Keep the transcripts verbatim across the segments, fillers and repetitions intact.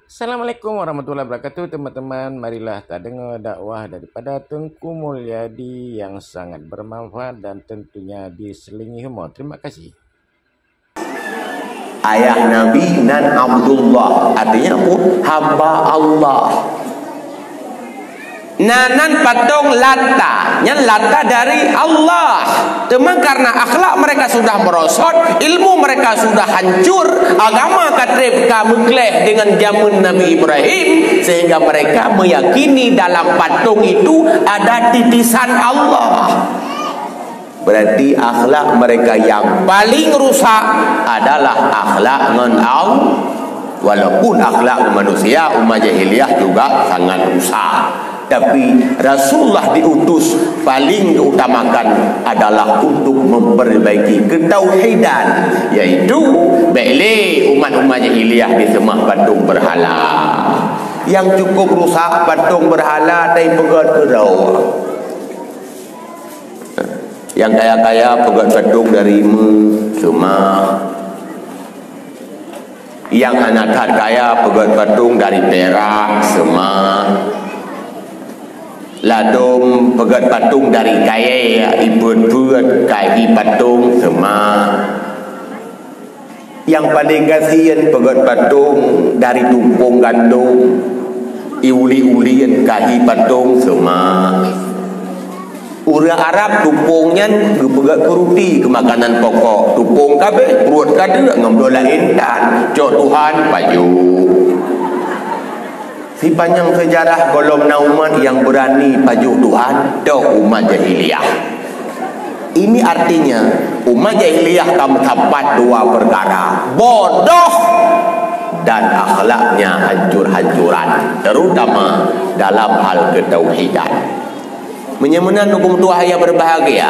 Assalamualaikum warahmatullahi wabarakatuh, teman-teman. Marilah tadeungoe dakwah daripada Teungku Mulyadi yang sangat bermanfaat dan tentunya diselingi humor. Terima kasih. Ayah Nabi nan Abdullah, artinya apa? Hamba Allah. Na nan patong Lata, nyan Lata dari Allah. Teuma karena akhlak mereka sudah merosot, ilmu mereka sudah hancur, agama ka treb ka meukleh dengan jameun Nabi Ibrahim, sehingga mereka meyakini dalam patung itu ada titisan Allah. Berarti akhlak mereka yang paling rusak adalah akhlak ngon Allah. Walaupun akhlak ngon manusia umat jahiliyah juga sangat rusak, tapi Rasulullah diutus paling diutamakan adalah untuk memperbaiki ketauhidan, yaitu bèk lé umat-umat jahiliyah diseumah patung berhala. Yang cukup rusak patung berhala tai peugöt keudroe. Nyang kaya-kaya peugöt patung dari emas, seumah. Nyang hana that kaya peugöt patung dari pirak, seumah. Ladôm peugöt patung dari kayèe, ipeuet-peuet ka hi patung, seumah. Nyang paleng gasien peugöt patung dari tupông gandom, iulie-ulie ka hi patung, seumah. Ureuëng Arab tupông nyan geupeugöt keu ruti, keu makanan pokok. Tupông ka abéh, pruet ka deuk, ngon bloe laén tan. Cok Tuhan, pajoh. Sipanyang seujarah gohlom na umat nyang beurani pajoh Tuhan, toh umat jahiliyah. Ini artinya, umat jahiliyah ka meusapat dua peukara, bodoh dan akhlaknya hancur-hancuran, terutama dalam hal ketauhidan. Meunyoe meunan, hukôm tuah nyang berbahagia,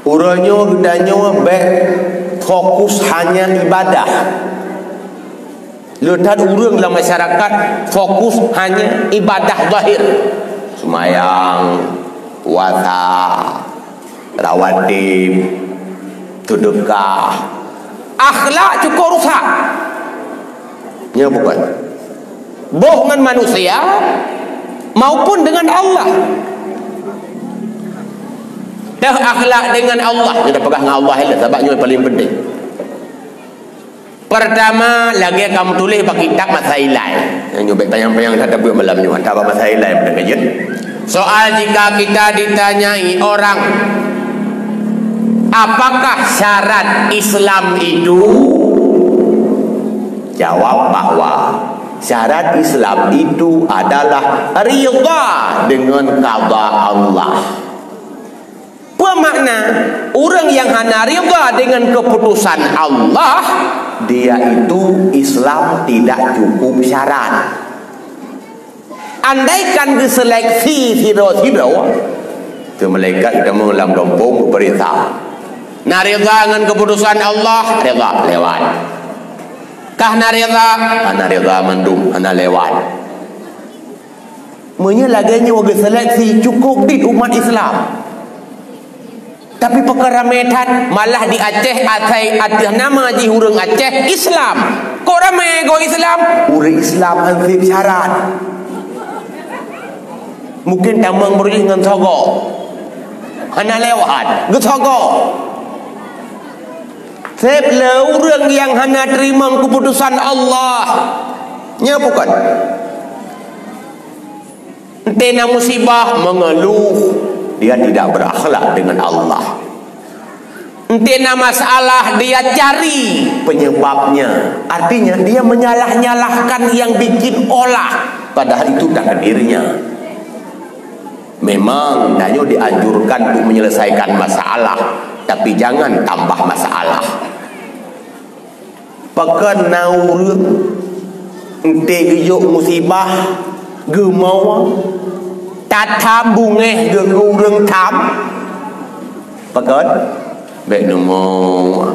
uroe nyoe geutanyoe bék fokus hanya ibadah. Le that ureuëng lam masyarakat fokus hanya ibadah zahir. Seumayang, puasa, rawatib, seudeukah. Akhlak cukup rusak. Nyan bukan. Boh ngon manusia maupun dengan Allah. Dah akhlak dengan Allah, kita peugah ngon Allah, sabab nyoe paling penting. Pertama, lagèe kamoe tuléh bak kitab masa ilai. Nyoe bèk panyang-panyang that tabeuet malam nyoe, ata bak masa ilai peureulèe jeuet. Soal, jika kita ditanyai orang, "Apakah syarat Islam itu?" Jawab bahwa syarat Islam itu adalah ridha dengan qada Allah. Peue makna? Ureuëng nyang hana ridha dengan keputusan Allah, dia itu Islam tidak cukup syarat. Andaikan geuseleksi sidroe-sidroe, teu malaikat geutamong lam gampông geupeuriksa. Na ridha ngon keputusan Allah, ridha, lewat. Kah na ridha, hana ridha mandum, hana lewat. Meunyoe lagèe nyoe geuseleksi, cukup dit umat Islam. Tapi pakon ramé that, malah di Aceh asai ateueh nama jih ureuëng Aceh Islam. Kok ramé goe Islam? Ureuëng Islam han sép syarat. Mungkin tamong beureuih ngon sogoe. Hana lewat, geusogoe. Sép le ureuëng nyang hana teurimong keuputusan Allah. Nyan bukan. Enté na musibah, mengeluh, dia tidak berakhlak dengan Allah. Enté na masalah, dia cari penyebabnya. Artinya, dia menyalah-nyalahkan yang bikin olah, padahal itu takdirnya. Memang, tanyoe dianjurkan untuk menyelesaikan masalah, tapi jangan tambah masalah. Pakon na ureuëng enté geujok musibah, geumoe, tatham beungéh geuh keu ureuëng tham? Pakon? Bék neumoe.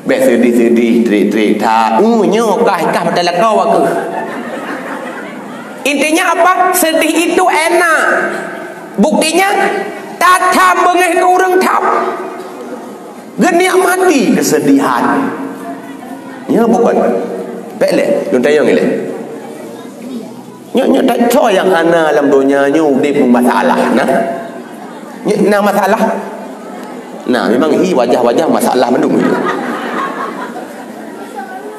Bék seudeh-seudeh, trik-trik that. Uh, nyoe kah, kah mata lakoe aku. Intinya apa? Sedih itu enak. Buktinya, tatham beungéh keu ureuëng tham. Geunikmati kesedihan. Ya, bukan? Bék lé, lôn tanyong ilée. Nyoe, nyoe that soe nyang hana lam donya nyoe udeb masalah, nah? Nyoe na masalah? Nah, memang hi wajah-wajah masalah mandum.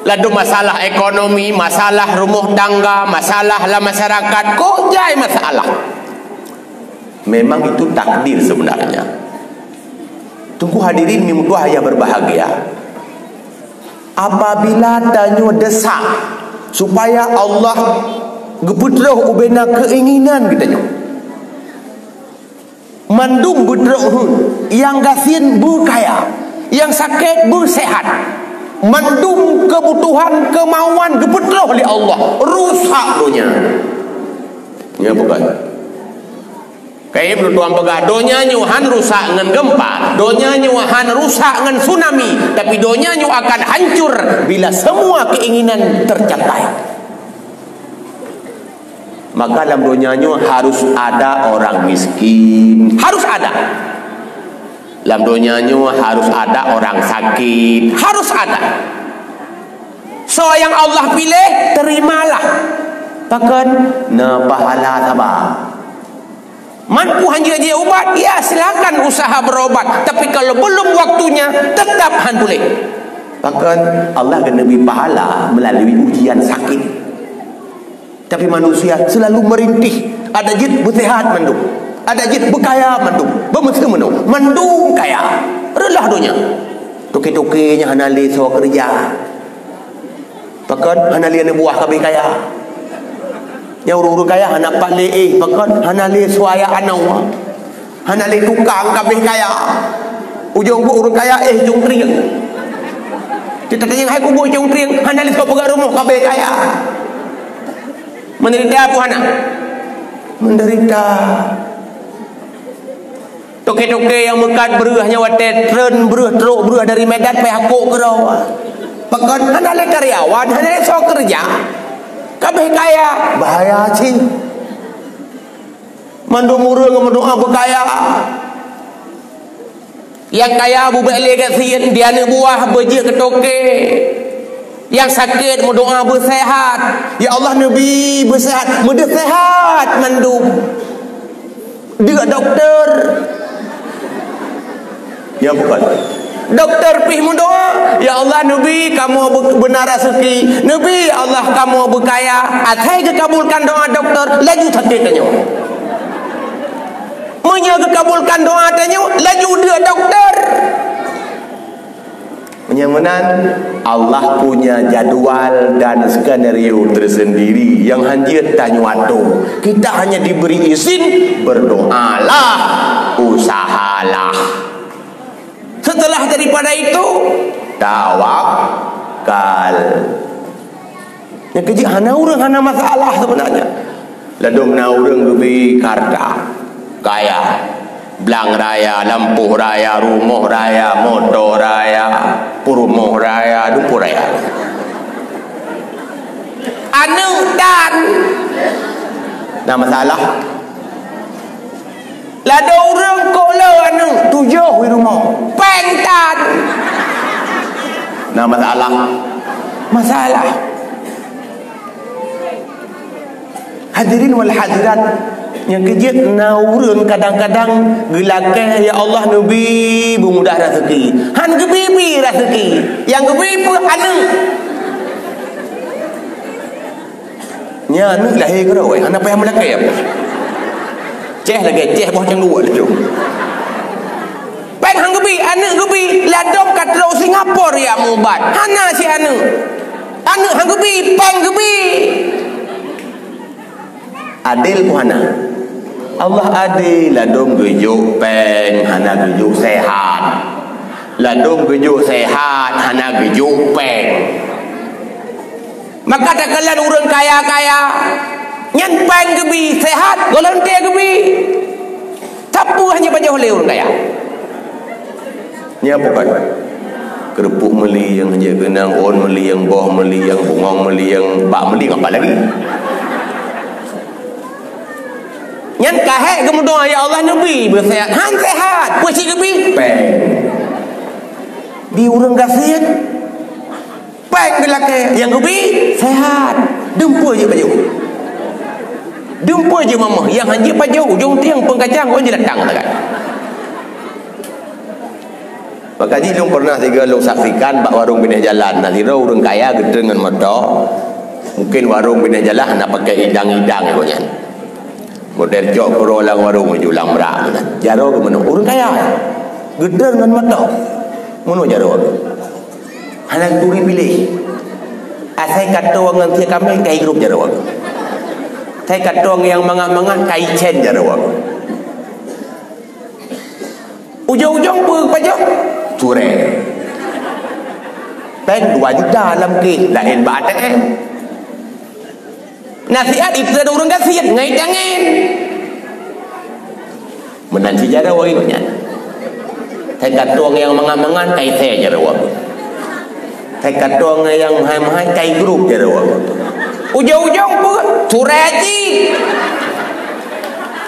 Ladom masalah ekonomi, masalah rumoh tangga, masalah lam masyarakat, kok jai masalah. Memang itu takdir sebenarnya. Teungku hadirin meutuah yang berbahagia. Apabila tanyoe desak supaya Allah geupeutroh ubena keinginan geutanyoe, mandum beutroh heuet, nyang gasien beukaya, nyang sakét beuseuhat, mandum keubutuhan keumauan geupeutroh lé Allah, rusak donya. Nyan bukan. Kayak Ibnu Tuan peugah, donya nyoe han rusak ngon gempa, donya nyoe han rusak ngon tsunami, tapi donya nyoe akan hancur bila semua keinginan tercapai. Maka lam donya nyoe harus ada orang miskin, harus ada. Lam donya nyoe harus ada orang sakit, harus ada. Soe nyang Allah piléh, terimalah. Pakon? Na pahala saba. Mampu hanjeuet jeuet ubat, ya, silakan usaha berobat. Tapi kalau belum waktunya, tetap han puléh. Pakon? Allah geubri pahala melalui ujian sakit. Tapi manusia selalu merintih. Ada jeuet beuseuhat mandum. Ada jeuet beukaya mandum. Beumeuseumeunoe. Mandum kaya. Reuloh donya. Toke-toke nyang hana lé soe keureuja. Pakon? Hana lé aneuk buah ka abéh kaya. Nyang ureuëng-ureuëng kaya hana pat lé éh. Pakon? Hana lé soe jak anoe. Hana lé tukang ka abéh kaya. Ujong buet ureuëng kaya éh cungkrieng. Teutatanyong hai kubu cungkrieng, hana lé soe peugah rumoh ka abéh kaya. Menderita apa hana? Menderita. Toke-toke nyang meukat breueh nyoe watée treun breueh, trok breueh dari Medan pai hakok keudroe. Pakon? Hana lé karyawan, hana lé soe keureuja. Ka abéh kaya, bahaya cit. Mandum ureuëng meudoá beukaya. Nyang kaya beubek lé gasien, di aneuk buah beujeuet keu toke. Nyang sakét meudoá beuseuhat. Ya Allah, neubi beuseuhat, meudeuh seuhat mandum. Deuk dokto. Ya bukan. Dokto pih meudoá, "Ya Allah, neubi kamoe beu-, beuna raseuki. Neubi, ya Allah, kamoe beukaya." Asai geukabulkan doá dokto, laju sakét tanyoe. Meunyoe geukabulkan doá tanyoe, laju deuk dokto. Meunyoe meunan, Allah punya jadwal dan skenario tersendiri yang hanjeuet tanyoe atur. Kita hanya diberi izin, berdoalah, usahalah. Setelah daripada itu, tawakal. Nyang keujeuet hana ureuëng hana masalah sebenarnya. Ladom na ureuëng geubri harta, kaya, blang raya, lampôh raya, rumoh raya, moto raya, peurumoh raya, dumpue raya. Aneuk tan. Na masalah. Ladom ureuëng kok le aneuk tujoh di rumoh. Péng tan. Na masalah. Masalah. Hadirin wal hadirat, nyang keujeuet na ureuëng kadang-kadang geulakée, "Ya Allah, neubi beumudah raseuki." Han geubi-bi raseuki. Nyang geubi peue? Aneuk. Nyan aneuk lahé keudroe, hana payah meulakée apa. Céh lagée céh boh cangguek laju. Péng han geubi, aneuk geubi, ladom ka trok Singapura jak meuubat. Hana si aneuk. Aneuk han geubi, péng geubi. Adil pun hana. Allah adil, ladom geujok péng, hana geujok seuhat. Ladom geujok seuhat, hana geujok péng. Maka takalon ureuëng kaya-kaya, nyan péng geubi, seuhat, gohlom tée geubi. Sapeue hana jipajoh lé ureuëng kaya. Nyan bukan. Keureupuk meulieng, jeuet keunong ôn meulieng, boh meulieng, bungong meulieng, bak meulieng apa lagi? Nyan ka hék geumeudoá, "Ya Allah, neubi beuseuhat." Han seuhat, peue cit geubi? Péng. Di ureuëng gasien. Péng geulakée, nyang geubi sehat. Dumpeue jeuet pajoh. Dumpeue jeuet mamah, nyang han jeuet pajoh, ujong tieng peungkacang kon jeulatang sagai. Maka jih lôn pernah sigoe lôn saksikan bak warong binéh jalan, na sidroe ureuëng kaya geutreun ngon moto. Mungkin warong binéh jalan hana pakai idang-idang gobnyan. Model cok keudroe lam warong, aju lam brak meunan. Jaroe geuh meunoe, ureuëng kaya. Geutreun ngon moto. Meunoe jaroe geuh. Hana turi piléh. Asai katong ngon sie kaméng kai grôp jaroe geuh. Asai katong nyang mangat-mangat kai cen jaroe geuh. Ujong-ujong peue pajoh? Surée. Péng dua juta lam keuh, laén bak A T M. Nasihat itu ada ureuëng gasien ngai tangen. Meunan si jaroe geuh nyan. Hai katong nyang mangat-mangat kai sie jaroe geuh. Hai katong nyang meuhai-meuhai kai grôp jaroe geuh. Ujong-ujong peue? Surée cit.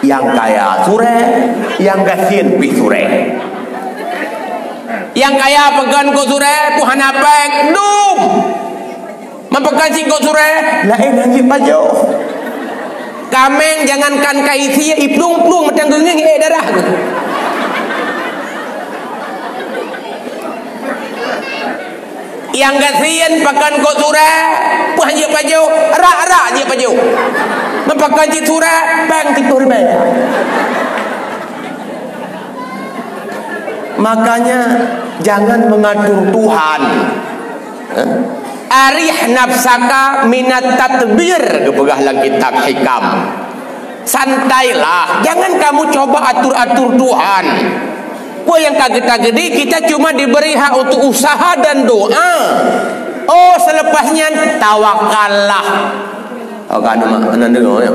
Nyang kaya surée, nyang gasien pih surée. Nyang kaya pakon keu surée, peue hana péng, dum. Meupakan cit keu surée, laén han jeuet pajoh. Kaméng jangankan kai sie, iplueng-plueng mantong geungieng ék darah. Nyang gasien pakon keu surée, peue han jeuet pajoh, rak-rak jeuet pajoh. Meupakan cit surée, péng tiga ribu. Makanya jangan mengatur Tuhan. Eh? Arih nafsaka minat tadbir, geupeugah lam kitab Hikam. Santailah, jangan kamu coba atur-atur Tuhan. Peue nyang ka geutanyoe, kita cuma diberi hak untuk usaha dan doa. Oh, selepas nyan, tawakallah. Oh, kan, mak, nan dengar, ya.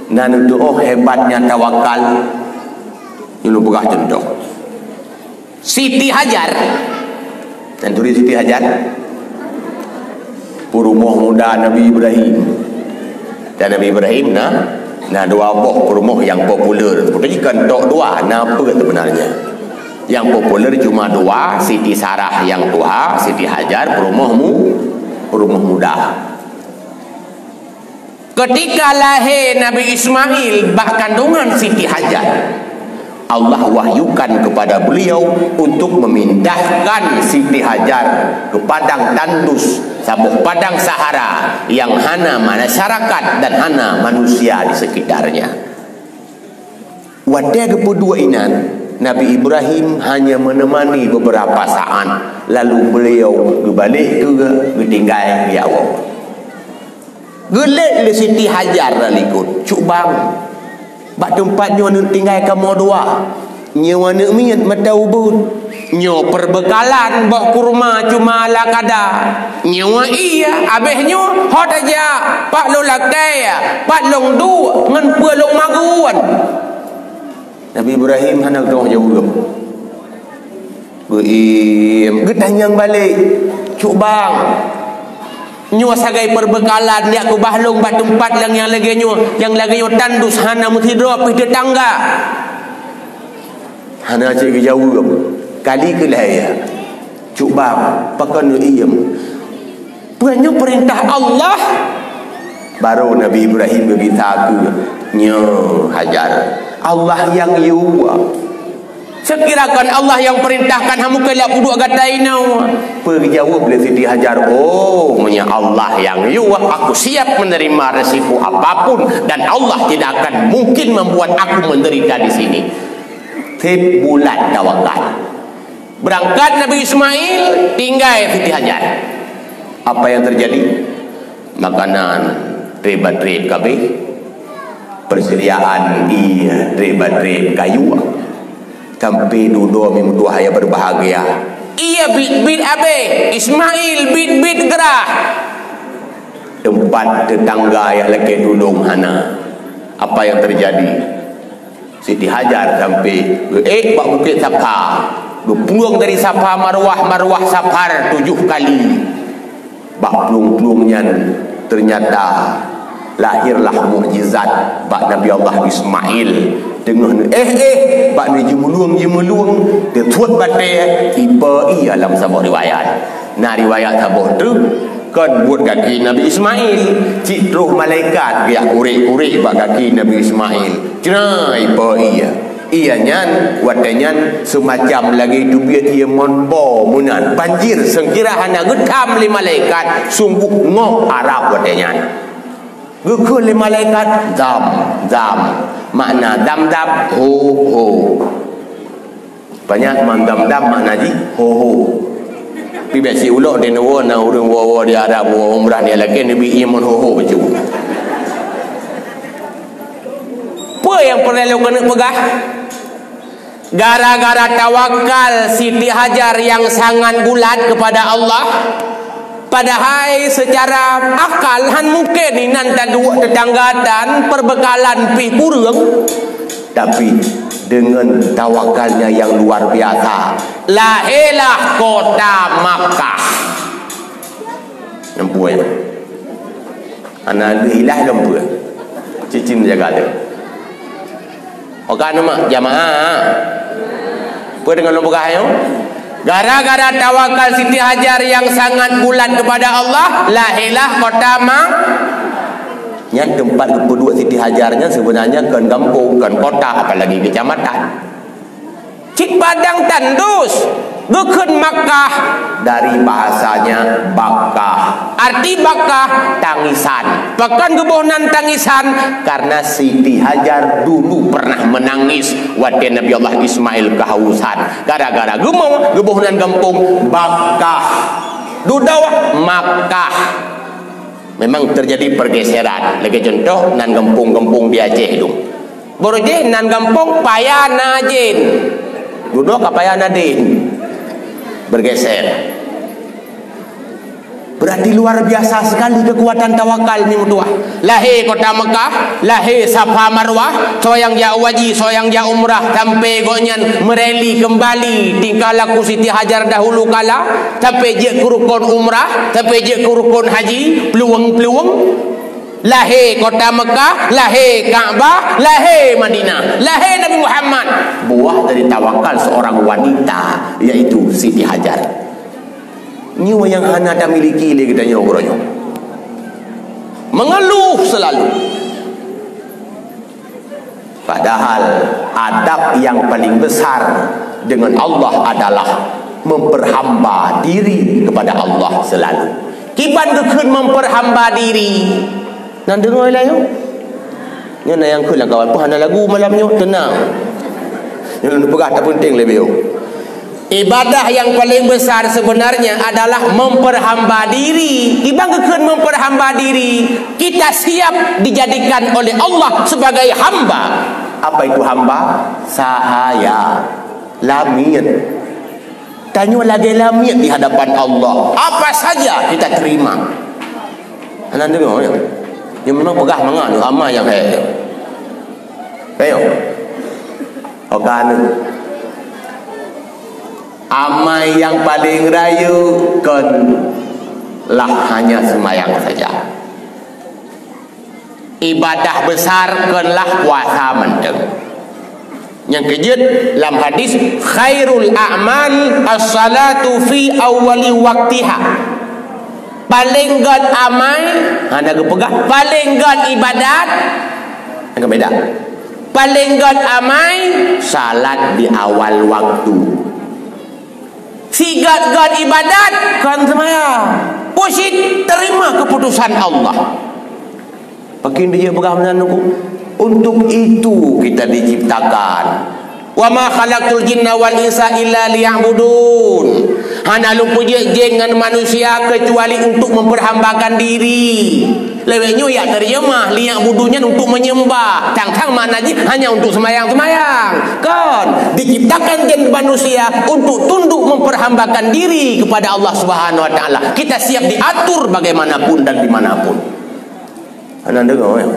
Nan untuk, oh, hebatnya tawakal. Nyoe lôn peugah contoh. Siti Hajar. Nyan turi Siti Hajar. Peurumoh muda Nabi Ibrahim. Dan Nabi Ibrahim na, na dua boh peurumoh nyang populer. Sebenarnya kan tok dua, na peue sebenarnya. Nyang populer cuma dua, Siti Sarah nyang tuha, Siti Hajar peurumoh mu-, peurumoh muda. Ketika lahé Nabi Ismail bak kandungan Siti Hajar, Allah wahyukan kepada beliau untuk memindahkan Siti Hajar ke padang tandus, saboh padang sahara yang hana masyarakat dan hana manusia di sekitarnya. Watée geupeuduek inan, Nabi Ibrahim hanya menemani beberapa saat, lalu beliau geubalek keu geutinggai geuwoe. Geulét lé Siti Hajar lam likot, "Cut bang, bak teumpat nyoe aneuk tinggai kamoe dua. Nyoe aneuk miet mata ubit. Nyoe perbekalan boh kurma cuma ala kada. Nyoe ie, abéh nyoe hot aja, pat lôn lakée, pat lôn duek, ngon peue lôn magun." Nabi Ibrahim hana geutanyoe jaweueb. Geuiem, geutanyong balek, "Cut bang, nyoe sagai perbekalan, jak keubah lôn bak teumpat nyang lagée nyoe, nyang lagée nyoe tandus hana meusidroe pih teutangga." Hana cit geujaweueb. Kali keulhée, "Cut bang, pakon neuiem?" "Peue nyoe peurintah Allah?" Barô Nabi Ibrahim geugisa keu, "Nyoe Hajar, Allah nyang yue. Seukira kon Allah nyang peurintahkan, hana mungken lé peuduek gata inoe." Peue geujaweueb lé Siti Hajar, "Oh, meunyoe Allah nyang yue, aku siap menerima resiko apapun, dan Allah tidak akan mungkin membuat aku menderita di sini." Seb bulat tawakal. Berangkat Nabi Ismail, tinggai Siti Hajar. Apa yang terjadi? Makanan treb-treb kabeh, persediaan ie treb-treb kayu, sampai dudoe meutuah nyang berbahagia. Ie bit-bit abeh, Ismail bit-bit gerah. Teumpat teutangga nyang lakée tulông hana. Apa yang terjadi? Siti Hajar sampai geuék bak Bukét Safa, geuplueng dari Safa Marwah, Marwah Safa tujoh kali. Bak plueng-plueng nyan ternyata lahirlah mukjizat bak Nabi Allah Ismail. Teungoh neuéh-éh, bak neujeumulueng-jeumulueng, teusuet batée, ipe ie lam saboh riwayat. Na riwayat saboh treuk, kon buet gaki Nabi Ismail, cit troh malaikat geujak kurek-kurek bak gaki Nabi Ismail. Cre, ipe ie. Ie nyan, watée nyan seumacam lagée teubiet ie mon bo meunan. Banjir, seukira hana geutham lé malaikat, sunggoh ngok Arab watée nyan. Geukheun lé malaikat, "Zam, zam." Makna zam-zam, ho, ho. Banyak man zam-zam makna jih, ho, ho. Pi bék siulo di neuwoe na ureuëng woe-woe di Arab woe umrah ni lakée neubi ie mon ho, ho bacut. Peue nyang peureulée lôn keuneuk peugah? Gara-gara tawakal Siti Hajar nyang sangat bulat kepada Allah, padahai secara akal han mungken inan taduek teutangga tan peubeukalan pih kureueng, tapi deungon tawakalnya nyang luar biasa, lahé lah kota Makkah. Nampu ya. Hana lheueh ilah lom peue. Cicém jaga tu. Oka nama jamaah. Peue deungon lôn peugah nyoe? Gara-gara tawakal Siti Hajar nyang sangat bulat kepada Allah, lahé lah kota Ma-, nyan teumpat geupeuduek Siti Hajar nyan sebenarnya kon gampông, kon kota, apalagi kecamatan. Cit padang tandus, geukheun Makkah dari bahasanya bakah. Arti bakah, tangisan. Pakon geuboh nan tangisan? Karena Siti Hajar dulu pernah menangis watée Nabi Allah Ismail kehausan. Gara-gara geumoe, geuboh nan gampông bakah. Dudoe Makkah. Memang terjadi pergeseran. Lagée contoh, nan gampông-gampông di Aceh tu. Baru jih nan gampông Paya Najin. Dudoe ka Paya Nadin. Bergeser. Berarti luar biasa sekali kekuatan tawakal ni meutuah. Lahé kota Mekah, lahé Safa Marwah, soe nyang jak haji, soe nyang jak umrah, sampai gobnyan mereli kembali tingkah laku Siti Hajar dahulu kala, sampai jeuet keu rukon umrah, sampai jeuet keu rukon haji, peulueng-peulueng. Lahé kota Mekah, lahé Ka'bah, lahé Madinah, lahé Nabi Muhammad. Buah dari tawakal seorang wanita, yaitu Siti Hajar. Nyoe nyang hana tamiliki lé geutanyoe uroe nyoe. Mengeluh selalu. Padahal adab yang paling besar dengan Allah adalah memperhamba diri kepada Allah selalu. Kiban geukheun memperhamba diri. Nan deungoe lé nyoe. Nyoe na nyang kheun lam kawan, "Peue hana lagu malam nyoe?" Tenang. Nyang lôn peugah tak penting lebih. Ibadah yang paling besar sebenarnya adalah memperhamba diri. Kiban geukheun memperhamba diri, kita siap dijadikan oleh Allah sebagai hamba. Apa itu hamba? Sahaya, lamiet. Tanyoe lagée lamiet di hadapan Allah. Apa saja kita terima. Hana deungoe ya. Nyang meunan peugah mangat tu, amai nyang hai. Ayo. Oka anu. Amai nyang paling rayeuk kon lah hanya seumayang saja. Ibadah besar kon lah puasa mantong. Nyang keujeuet lam hadis, "Khairul a'mal as-salatu fi awwali waqtiha." Paléng göt amai, hana geupeugah, paléng göt ibadat, hana beda. Paléng göt amai, salat di awal waktu. Sigöt-göt ibadat, kon seumayang. Peue cit, terima keputusan Allah. Pakon dijak peugah meunan, Teungku? Untuk itu kita diciptakan. "Wa ma khalaqtul jinna wal insa illa liya'budun." Hana lôn peujeuet jén ngon manusia kecuali untuk memperhambakan diri. Lewat nyoe ya terjemah, "Liya'budun" nyan untuk menyembah. Tang-tang makna jih hanya untuk sembahyang-sembahyang. Kon, diciptakan jén manusia untuk tunduk memperhambakan diri kepada Allah Subhanahu wa Taala. Kita siap diatur bagaimanapun dan dimanapun. Hana deungoe, ya?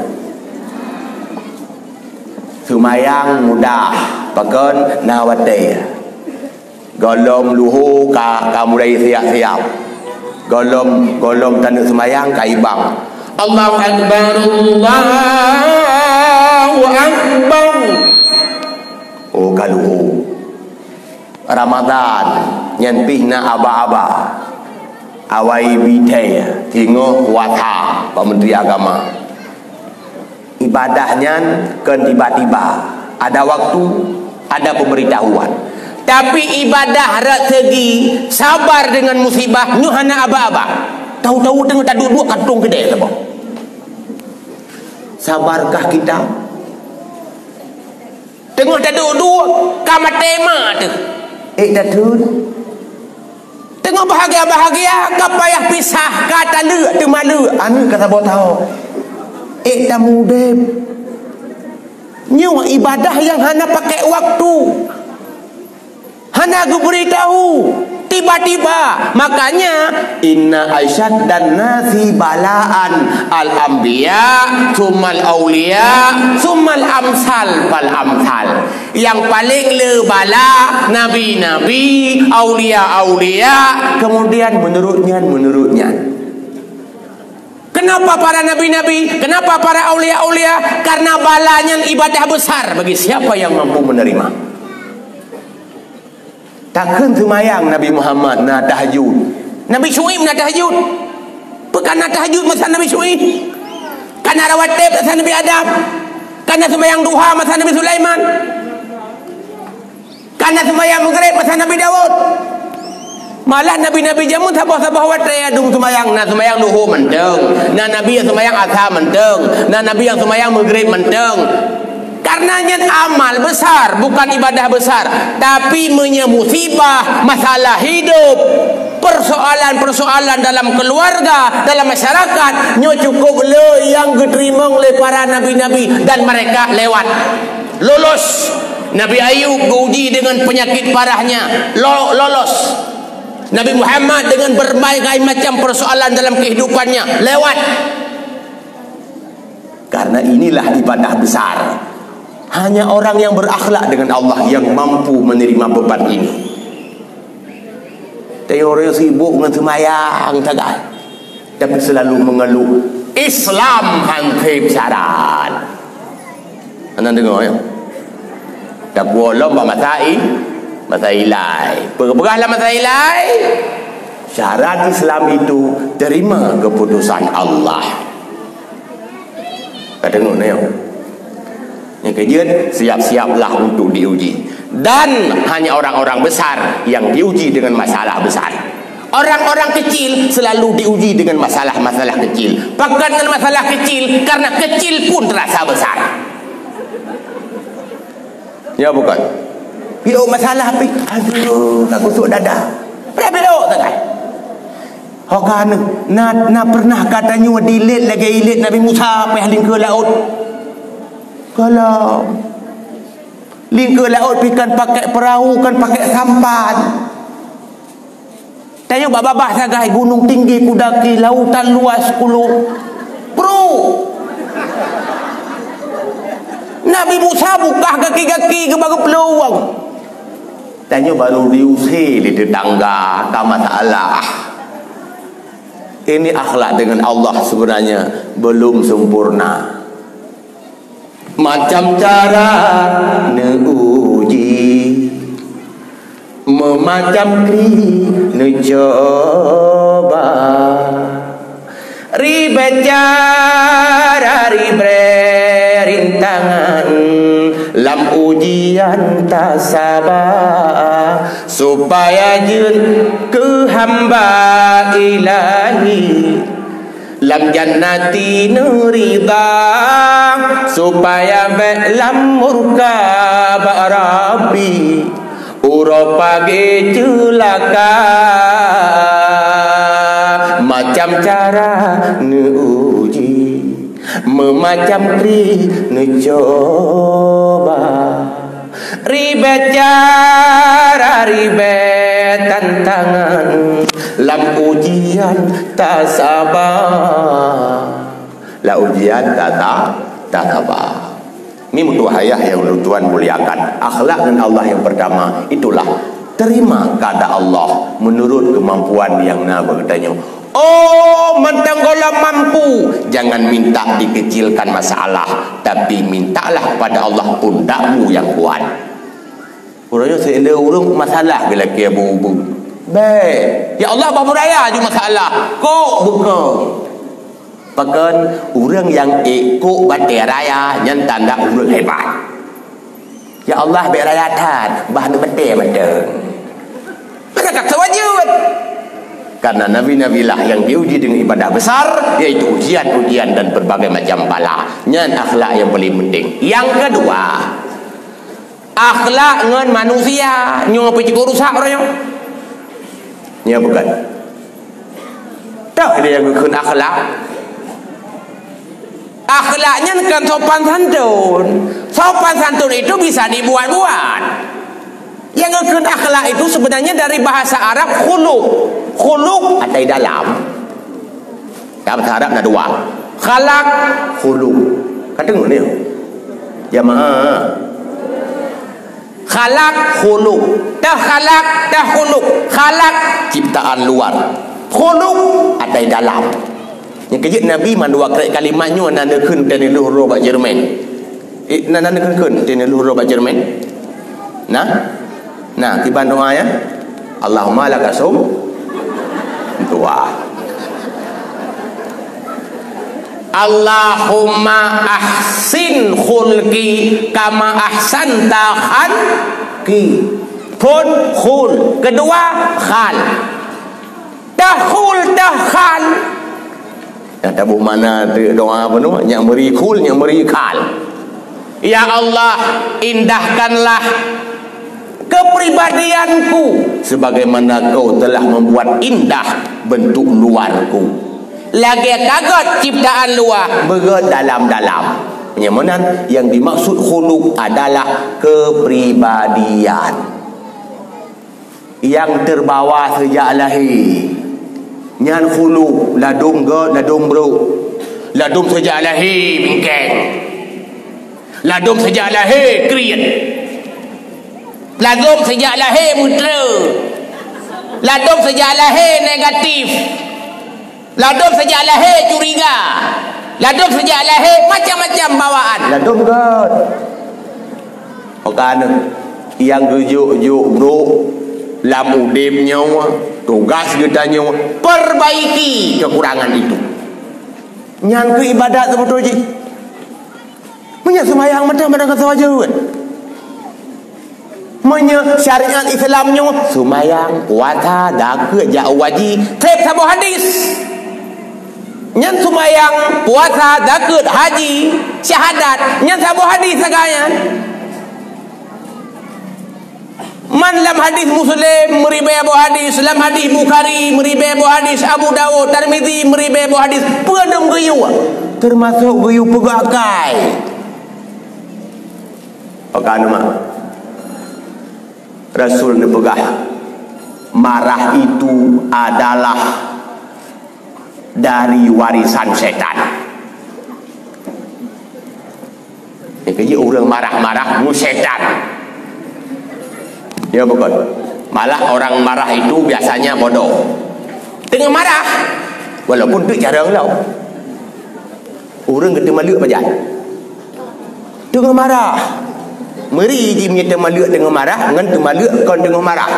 Seumayang mudah, pakon na watée. Gohlom luho ka, ka mulai siap-siap. Gohlom, gohlom taneuk seumayang ka ibang. Allahu Akbar, Allahu Akbar. Galuhu. Ramadan nyan pih na aba-aba. Awai bithai singoh puasa, Pak Menteri Agama. Ibadah nyan kon tiba-tiba. Ada waktu, ada pemberitahuan. Tapi ibadah rot segi sabar dengan musibah nyoe hana aba-aba. Tahu-tahu teungoh taduek-duek kantong keudè saboh. Sabarkah kita? Teungoh taduek-duek, ka maté ma teuh. Ék tatheun. Teungoh bahagia-bahagia, ka payah pisah, ka taleuek teuma leuek, aneuk ka saboh tahun. Ék tamudeb. Nyoe ibadah nyang hana pakai waktu. Hana geubri tahu, tiba-tiba. Makanya, inna asyaddan nasi balaan al-anbiya, tsummal auliya, tsummal amsal fal amsal. Yang paling le bala, nabi-nabi, aulia-aulia, kemudian menurut nyan, menurut nyan. Kenapa para nabi-nabi? Kenapa para aulia-aulia? Karena bala nyan ibadah besar bagi siapa yang mampu menerima. Takheun seumayang Nabi Muhammad na tahajud. Nabi Syuaib na tahajud. Peue ka na tahajud masa Nabi Syuaib? Ka na rawatib masa Nabi Adam. Ka na seumayang duha masa Nabi Sulaiman. Ka na seumayang Maghrib masa Nabi Daud. Malah nabi-nabi jameun saboh-saboh watèe adum seumayang, na seumayang luhô mantong, na nabi nyang seumayang asa mantong, na nabi nyang seumayang Maghrib mantong. Karena nyan amal besar, bukan ibadah besar. Tapi meunyoe musibah, masalah hidup, persoalan-persoalan dalam keluarga, dalam masyarakat, nyoe cukup le nyang geuteurimong lé para nabi-nabi dan mereka lewat. Lolos. Nabi Ayub geuuji dengan penyakit parahnya, lo-, lolos. Nabi Muhammad dengan berbagai macam persoalan dalam kehidupannya, lewat. Karena inilah ibadah besar. Hanya orang yang berakhlak dengan Allah yang mampu menerima beban ini. Teori sibuk ngon seumayang sagai, tapi selalu mengeluh, "Islam han sép syarat." Hana deungoe, ya? Tapuwoe lom bak masa i-, masa ilai. Peugah-peugah lam masa ilai, syarat Islam itu terima keputusan Allah. Ka deungoe nyoe. Nyang keujeuet, siap-siaplah untuk diuji. Dan hanya orang-orang besar yang diuji dengan masalah besar. Orang-orang kecil selalu diuji dengan masalah-masalah kecil. Pakon ngon masalah kecil, karena kecil pun terasa besar. Ya, bukan? Piôh masalah pi, aduh, ka kusuk dada. Payah piôh tegai. Ho ka na, na, na pernah ka tanyoe dilet lagèe ilet Nabi Musa payah lingkeu laôt? Gohlom. Lingkeu laôt pi kan pakai perahu, kan pakai sampan. Tanyoe bak babah sagai, gunung tinggi kudaki, lautan luas kulupru. Nabi Musa bukah gaki-gaki keu bak geupeuluwang. Tanyoe baru diusé lé tetangga, ka masalah. Ini akhlak dengan Allah sebenarnya belum sempurna. Macam cara neuuji, meumacam kri neucoba. Ribèe cara, ribèe rintangan, lam ujian tasaba, supaya jeuet keu hamba Ilahi. Lam jannati neuridha, supaya bèk lam murka bak Rabbi, uroe pagèe ceulaka. Macam cara neuuji, meumacam kri neucoba. Ribèe cara, ribèe tantangan, lam ujian tasaba. Lam ujian tasa-, tasaba. Ni meutuah ayah yang ulôn tuan muliakan. Akhlak ngon Allah yang pertama, itulah terima keadaan Allah menurut kemampuan yang na bak geutanyoe. Oh, mantong gohlom mampu, jangan minta dikecilkan masalah, tapi mintalah kepada Allah pundakmu yang kuat. Uroe nyoe si le ureuëng masalah geulakée bu-bu. Bèk. Ya Allah, bah beuraya ju masalah. Kok buka. Pakon ureuëng nyang ék kok batée raya nyan tanda ureuëng hebat. Ya Allah, bèk raya that, bah neubatée mantong. Maka ka sewajeut. Karena nabi-nabilah yang diuji dengan ibadah besar, yaitu ujian-ujian dan berbagai macam bala. Nyan akhlak yang paling penting. Yang kedua, akhlak ngon manusia. Nyoe pih cukup rusak orang nyoe. Nyoe bukan. Tak ada yang geukheun akhlak. Akhlak nyan kan sopan santun. Sopan santun itu bisa dibuat-buat. Yang geukheun akhlak itu sebenarnya dari bahasa Arab khuluq. Khuluq atai dalam. Dalam bahasa Arab na dua. Khalaq, khuluq. Ka deungoe ni. Jamaah. Khalaq, khuluq. Takhalaq, takhuluq. Khalaq, ciptaan luar. Khuluq, atai dalam. Nyang keujeuet Nabi mandua krek kalimat nyoe na neukheun teuneuluh roh bak Jerman. Eh, na, na neukheun teuneuluh roh bak Jerman? Nah? Nah, kiban doa ya. Allahumma laka sum. Doa. Allahumma ahsin khulqi kama ahsanta khalqi. Phôn khul. Kedua, khal. Takhul, takhal. Nyang taboh mana tu doa apa nama? Nyang meri khul, nyang meri khal. Ya Allah, indahkanlah kepribadianku sebagaimana Kau telah membuat indah bentuk luarku. Lagée ka gét ciptaan luar, beugét dalam-dalam. Nyang meunan, yang dimaksud khuluq adalah kepribadian. Nyang teubawa seujak lahé. Nyan khuluq, ladôm gét, ladôm brôk. Ladôm seujak lahé bingkeng. Ladôm seujak lahé kriet. Ladôm seujak lahé meutre. Ladôm seujak lahé negatif. Ladôm seujak lahé curiga. Ladôm seujak lahé macam-macam bawaan. Ladôm gét. Maka nyang geujok-jok brôk lam udeb nyoe, tugas geutanyoe perbaiki kekurangan itu. Nyan keuh ibadat seubeutôi jih. Meunyoe seumayang mantong, mantong ka sewajeut. Meunyoe syariat Islam nyoe, seumayang, puasa, zakeuet, jak haji, treb saboh hadis. Nyan seumayang, puasa, zakeuet, haji, syahadat, nyan saboh hadis sagai nyan. Man lam hadis Muslim, meuribée boh hadis, lam hadis Bukhari, meuribée boh hadis, Abu Daud, Tirmizi, meuribée boh hadis, peue dum geuyue, teumasok geuyue peugah akai. Maka numa Rasul neupeugah, marah itu adalah dari warisan setan. Jadi ureuëng marah-marah ngon setan. Ya bukan. Malah orang marah itu biasanya bodoh. Teungoh marah, walaupun tu cara ngelau. Ureuëng geuteumaleuek pajan. Teungoh marah. Meuri jih meunyoe teumaleuek teungoh marah, ngon teumaleuek kon teungoh marah.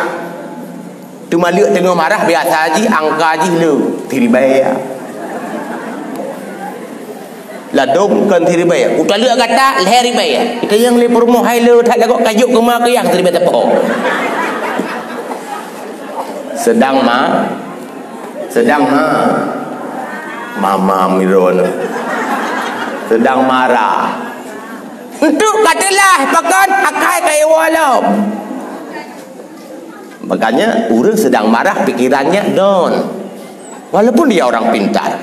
Teumaleuek teungoh marah biasa jih angka jih le, siribèe. Ladôm kon siribèe. Utaleuek gata lhèe ribèe. Kita nyang lé peurumoh hai le that lagoe kajok keuma keuyah siribèe teupok. Sedang ma, sedang ma, mama miron. Sedang marah. Untuk ka teulah pakon akai ka iwoe lom. Makanya ureuëng sedang marah pikirannya don. Walaupun dia orang pintar.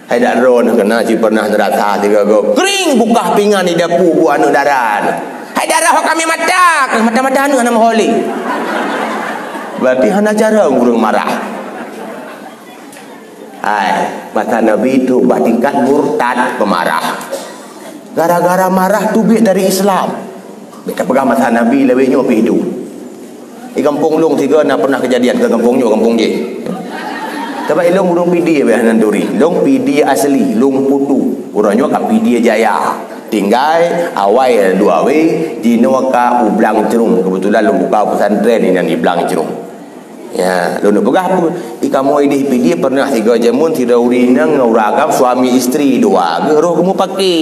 Hai dak droe kena cit pernah neurasa tiga go. Kring bukah pingan di dapu buat aneuk dara. Hai darah kami mata, mata-mata aneuk hana meuholi. Berarti hana cara ureuëng marah. Hai, masa Nabi tu bak tingkat murtad pemarah. Gara-gara marah tu biet dari Islam. Bèk tapeugah masa Nabi lawét nyoe pih hidup. Di gampông lôn sigoe na pernah kejadian, ke gampông nyoe, gampông jih. Sabab ilôn ureuëng Pidie bèk hana turi. Lôn Pidie asli, lôn putu. Uroe nyoe ka Pidie Jaya. Tinggai awai dua wé, jinoe ka u Blang Ceurueng. Kebetulan lôn buka pesantren inan di Blang Ceurueng. Ya, lôn peugah peue? Di kamoe idéh Pidie pernah sigoe jameun sidroe ureueng inong ngon ureueng agam suami isteri dua, geuh roh geumupake.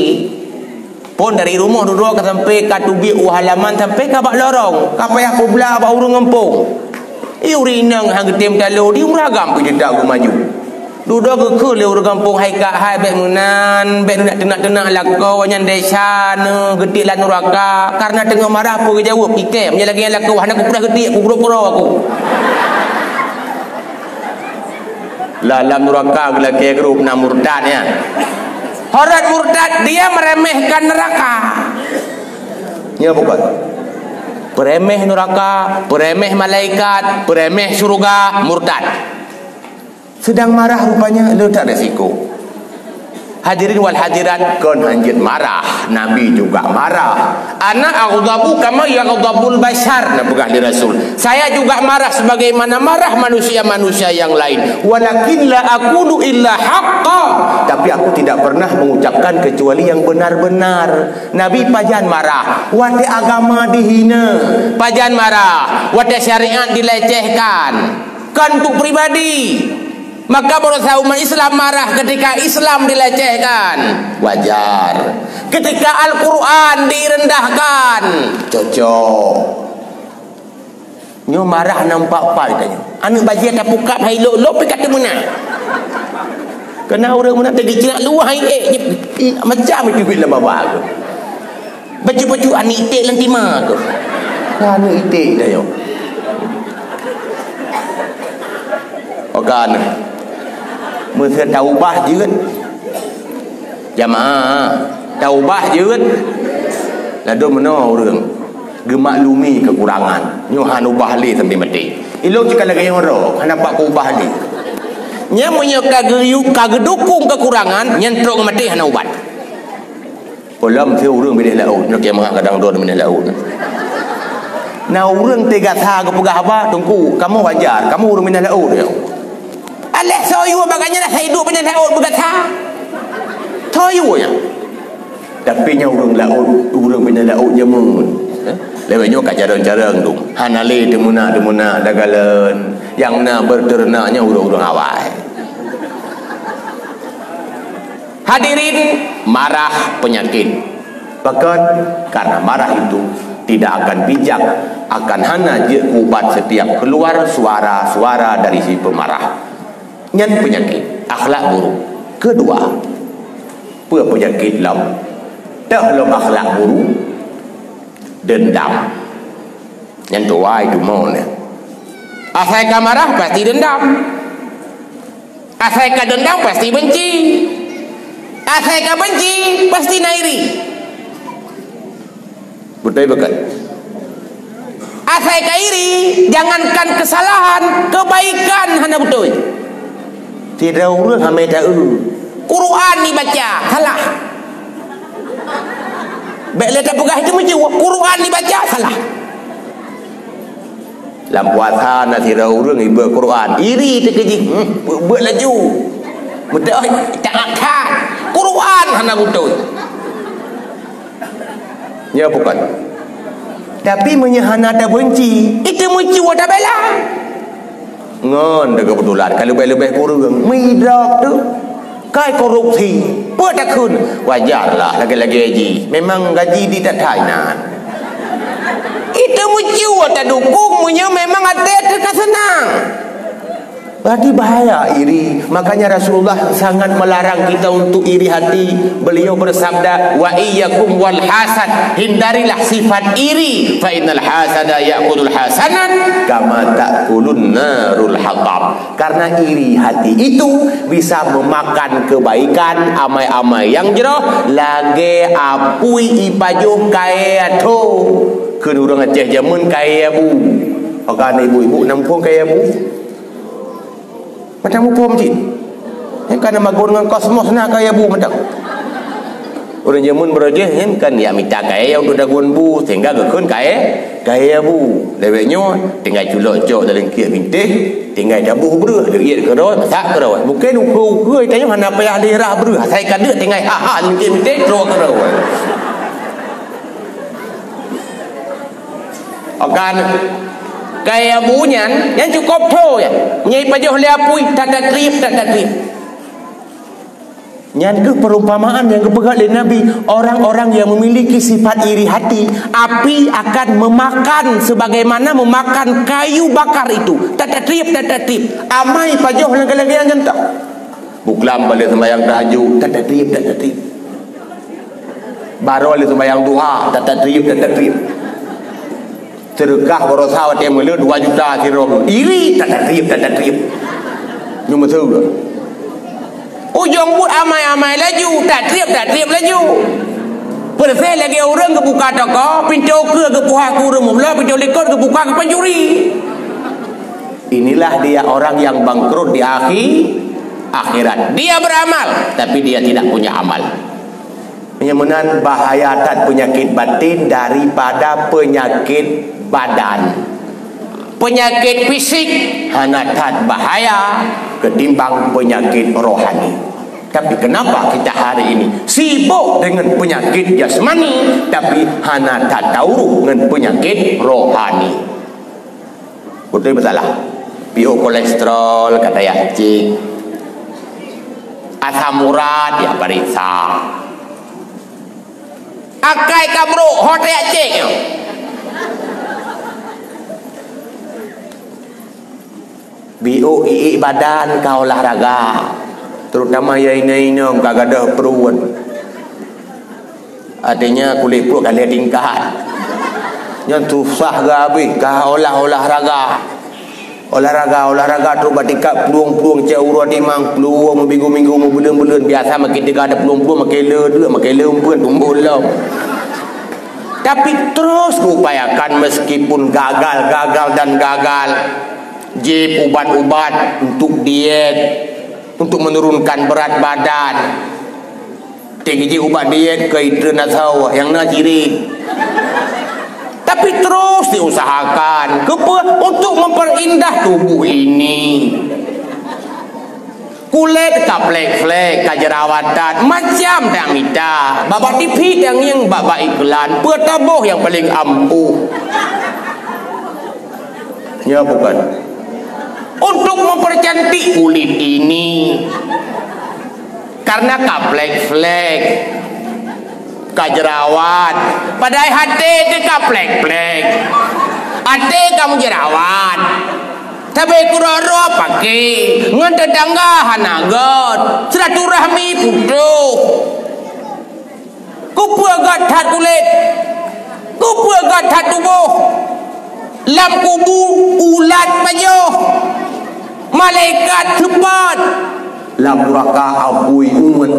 Phon dari rumoh dudoe ka sampai ka teubiet u halaman sampai ka bak lorong, ka payah peubla bak ureueng gampông. Ih, ureueng inong han geutem talo di ureueng agam pih teutab geumaju. Dudoe geukheun lé ureueng gampông, "Hai kak hai, bék meunan, bék neunak teunak-teunak lakoe nyan desya neuh geutik lam nuraka." Karena teungoh marah peue geujaweueb, "Ikem, nyan lagèe nyan lakoe hana kupeugah geutik, kugrôp keudroe aku." Lah lam nuraka geulakèe grôp na murtad nyan. Horot murtad, dia meremehkan neraka. Nyo bukan. Peuremeh nuraka, peuremeh malaikat, peuremeh syurga, murtad. Sedang marah rupanya, le that resiko. Hadirin wal hadirat, kon hanjeuet marah, Nabi juga marah. "Ana aghdabu kama yaghdabul basyar," na peugah lé Rasul. "Saya juga marah sebagaimana marah manusia-manusia yang lain. Walakin la aqulu illa haqqa." Tapi aku tidak pernah mengucapkan kecuali yang benar-benar. Nabi pajan marah, watèe agama dihina. Pajan marah, watèe syariat dilecehkan. Kon untuk pribadi. Maka baroesa umat Islam marah ketika Islam dilecehkan. Wajar. Ketika Al-Quran direndahkan. Cocok. Nyoe marah nampak pai tanyoe. Aneuk bajèe tapukab hai lok-lok pih ka teumeunak. Keunan ureueng meunan teugeucak luwah hai ék, macam itu buet lam babah tu. Bacut-bacut aneuk iték lam tima tu. Aneuk iték tanyoe. Okan. Meuseu taubah jeuet. Jamaah, taubah jeuet. Ladôm meunoe ureueng geumaklumi keukurangan. Nyoe han ubah lé sampai maté. Ilôn cit ka lagèe nyoe droe, hana pat kuubah lé. Nyan meunyoe ka geuyue-, ka geudukung keukurangan, nyan trok maté hana ubat. Ulôn si ureueng binéh laôt, nyoe kiamat kadang droe binéh laôt. Na ureueng teuga sa geupeugah haba, "Teungku, kamoe wajar, kamoe ureueng binéh laôt." Alah soe yue bak gobnyan asai duek binéh laôt beugata. Soe yue nyan. Tapi nyan ureueng laôt, ureueng binéh laôt jameun. Eh? Lewat nyoe ka carông-carông tu. Hana lé teumeunak-teumeunak dagalon. Nyang na beuteureunaknya ureueng-ureueng awai. Hadirin, marah penyakit. Bahkan karena marah itu tidak akan bijak, akan hana jeuet ubat setiap keluar suara-suara dari si pemarah. Nyan penyakit akhlak buruk. Kedua, peue penyakit lom? Teuh lom akhlak buruk, dendam. Nyan tuai tumo nyan. Asai ka marah pasti dendam. Asai ka dendam pasti benci. Asai ka benci pasti na iri. Beutôi bukan? Asai ka iri, jangankan kesalahan, kebaikan hana beutôi. Sidroe ureueng hana taeu. Quran dibaca, salah. Bék lé tapeugah itu meucue, Quran dibaca, salah. Lam puasa na sidroe ureueng ibeuet Quran, iri teukeujih, hmm, beuet-beuet laju. Beutôi, taat that. Quran hana beutôi. Ya bukan? Tapi meunyoe hana tabenci, itu meucue tabela. Ngon teuh keubeutulan ka leubeh-leubeh kureueng, meudrob tu. Kai korupsi, peue takheun? Wajarlah lagèe-lagèe jih. Memang gaji di that-that inan. Itu meucue tadukung meunyoe memang até teuka seunang. Berarti bahaya iri. Makanya Rasulullah sangat melarang kita untuk iri hati. Beliau bersabda, "Wa iyyakum wal hasad." Hindarilah sifat iri. "Fa innal hasada ya'kulul hasanat kama ta'kulun narul hatab." Karena iri hati itu bisa memakan kebaikan, amai-amai nyang jroh, lagèe apui ipajoh kayèe tho. Kheun ureueng Aceh jameun kayèe bu. Pakon ibu-ibu na muphom kayèe bu? Mantong muphom cit. Nyang ka na magun ngon kosmos na kayèe bu mantong. Ureueng jameun beurajih nyan kan ya mita kayèe nyang untuk dagun bu, sehingga geukheun kayèe, kayèe bu. Lewat nyoe, tinggai culok cok dalam kiek binteh, tinggai taboh breuh, leuiet keudroe, masak keudroe. Mungkin ukeue-ukeue tanyoe hana payah lé rah breuh, asai ka deuk tinggai ha-ha lingkek binteh, trok keudroe. Kan? Kaya bu nyan, nyan cukôp tho nyan. Nyai pajoh lé apui, tatatriep, tatatriep. Nyan keuh perumpamaan nyang geupeugah lé Nabi, orang-orang yang memiliki sifat iri hati, api akan memakan sebagaimana memakan kayu bakar itu. Tatatriep, tatatriep. Amai pajoh lagèe-lagèe nyan teuh. Buklam bak lheuh seumayang tahajud, tatatriep, tatatriep. Baroe lheuh seumayang duha, tatatriep, tatatriep. Seudeukah baroesa watèe meuleuet dua juta sidroe. Iri, tatatriep, tatatriep. Nyoe meuseue. Ujong buet amai-amai laju, tatriep, tatriep laju. Persis lagèe ureueng geubuka toko, pintoe keue geupuha keu ureueng meubloe, pintoe likot geubuka keu pancuri. Inilah dia orang yang bangkrut di akhi-, akhirat. Dia beramal, tapi dia tidak punya amal. Meunyoe meunan, bahaya that peunyakét batin daripada peunyakét badan. Peunyakét fisik hana that bahaya ketimbang peunyakét rohani. Tapi kenapa kita hari ini sibuk dengan penyakit jasmani, tapi hana that tauruh ngon peunyakét rohani? Beutôi beusalah. Piôh kolesterol, kata yah cék. Asam urat, ya pareksa. Akai ka brôk, ho tajak cék nyoe. Biôk iék badan ka olahraga, terutama ya inong-inong ka gadôh pruet. Artinya kulét pruet ka lhèe tingkat. Nyan susah geuhabéh, ka olah-olahraga. Olahraga, olahraga trôk bak tingkat plueng-plueng, cak uroe dimang plueng, minggu-minggu, meubuleuen-buleuen. Biasa makin teuga ada plueng-plueng, makin le deuk, makin le umpeuen, tumbôk lom. Tapi terus geuupayakan meskipun gagal, gagal dan gagal. Jieb ubat-ubat untuk diet, untuk menurunkan berat badan. Tinggi ubat diet keu itreun asoe nyang na cirét. Tapi terus diusahakan. Keupeue? Untuk memperindah tubuh ini. Kulét ka plek-plek, ka jerawatan, macam tak mita. Bak-bak T V tangieng bak-bak iklan, peue taboh nyang paling ampuh. Ya bukan? Untuk mempercantik kulit ini. Karena ka plek-plek, ka jerawat, padahai até teuh ka plek-plek. Até ka meujerawat. Tapi kura-kura paké, ngon tetangga hana göt, silaturahmi putôh. Keupeue göt that kulét? Keupeue göt that tuboh? Lam kubu ulat pajoh, malaikat seupôt, lam nuraka apui umet.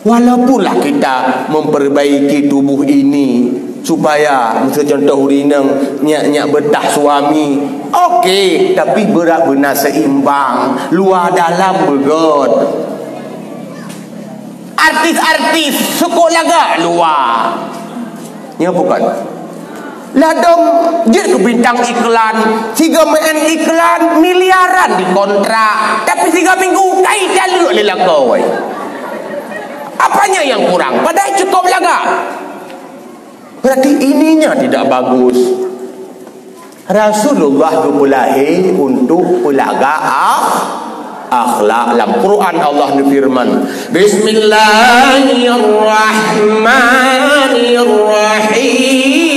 Walaupunlah kita memperbaiki tubuh ini supaya, miseu contoh ureueng inong, nyak-nyak beutah suami, oke, tapi beurat beuna seimbang, luwa dalam beugöt. Artis-artis sukok lagak luwa. Nyo bukan. Ladom jeuet keu bintang iklan, sigoe meu'en iklan miliaran dikontrak, tapi sigoe minggu kai taleuek lé lakoe. Apanya yang kurang? Padahai cukup lagak. Berarti ininya tidak bagus. Rasulullah geupeulahé untuk peulaga akh-, akhlak. Lam Quran Allah neufeureuman, "Bismillahirrahmanirrahim."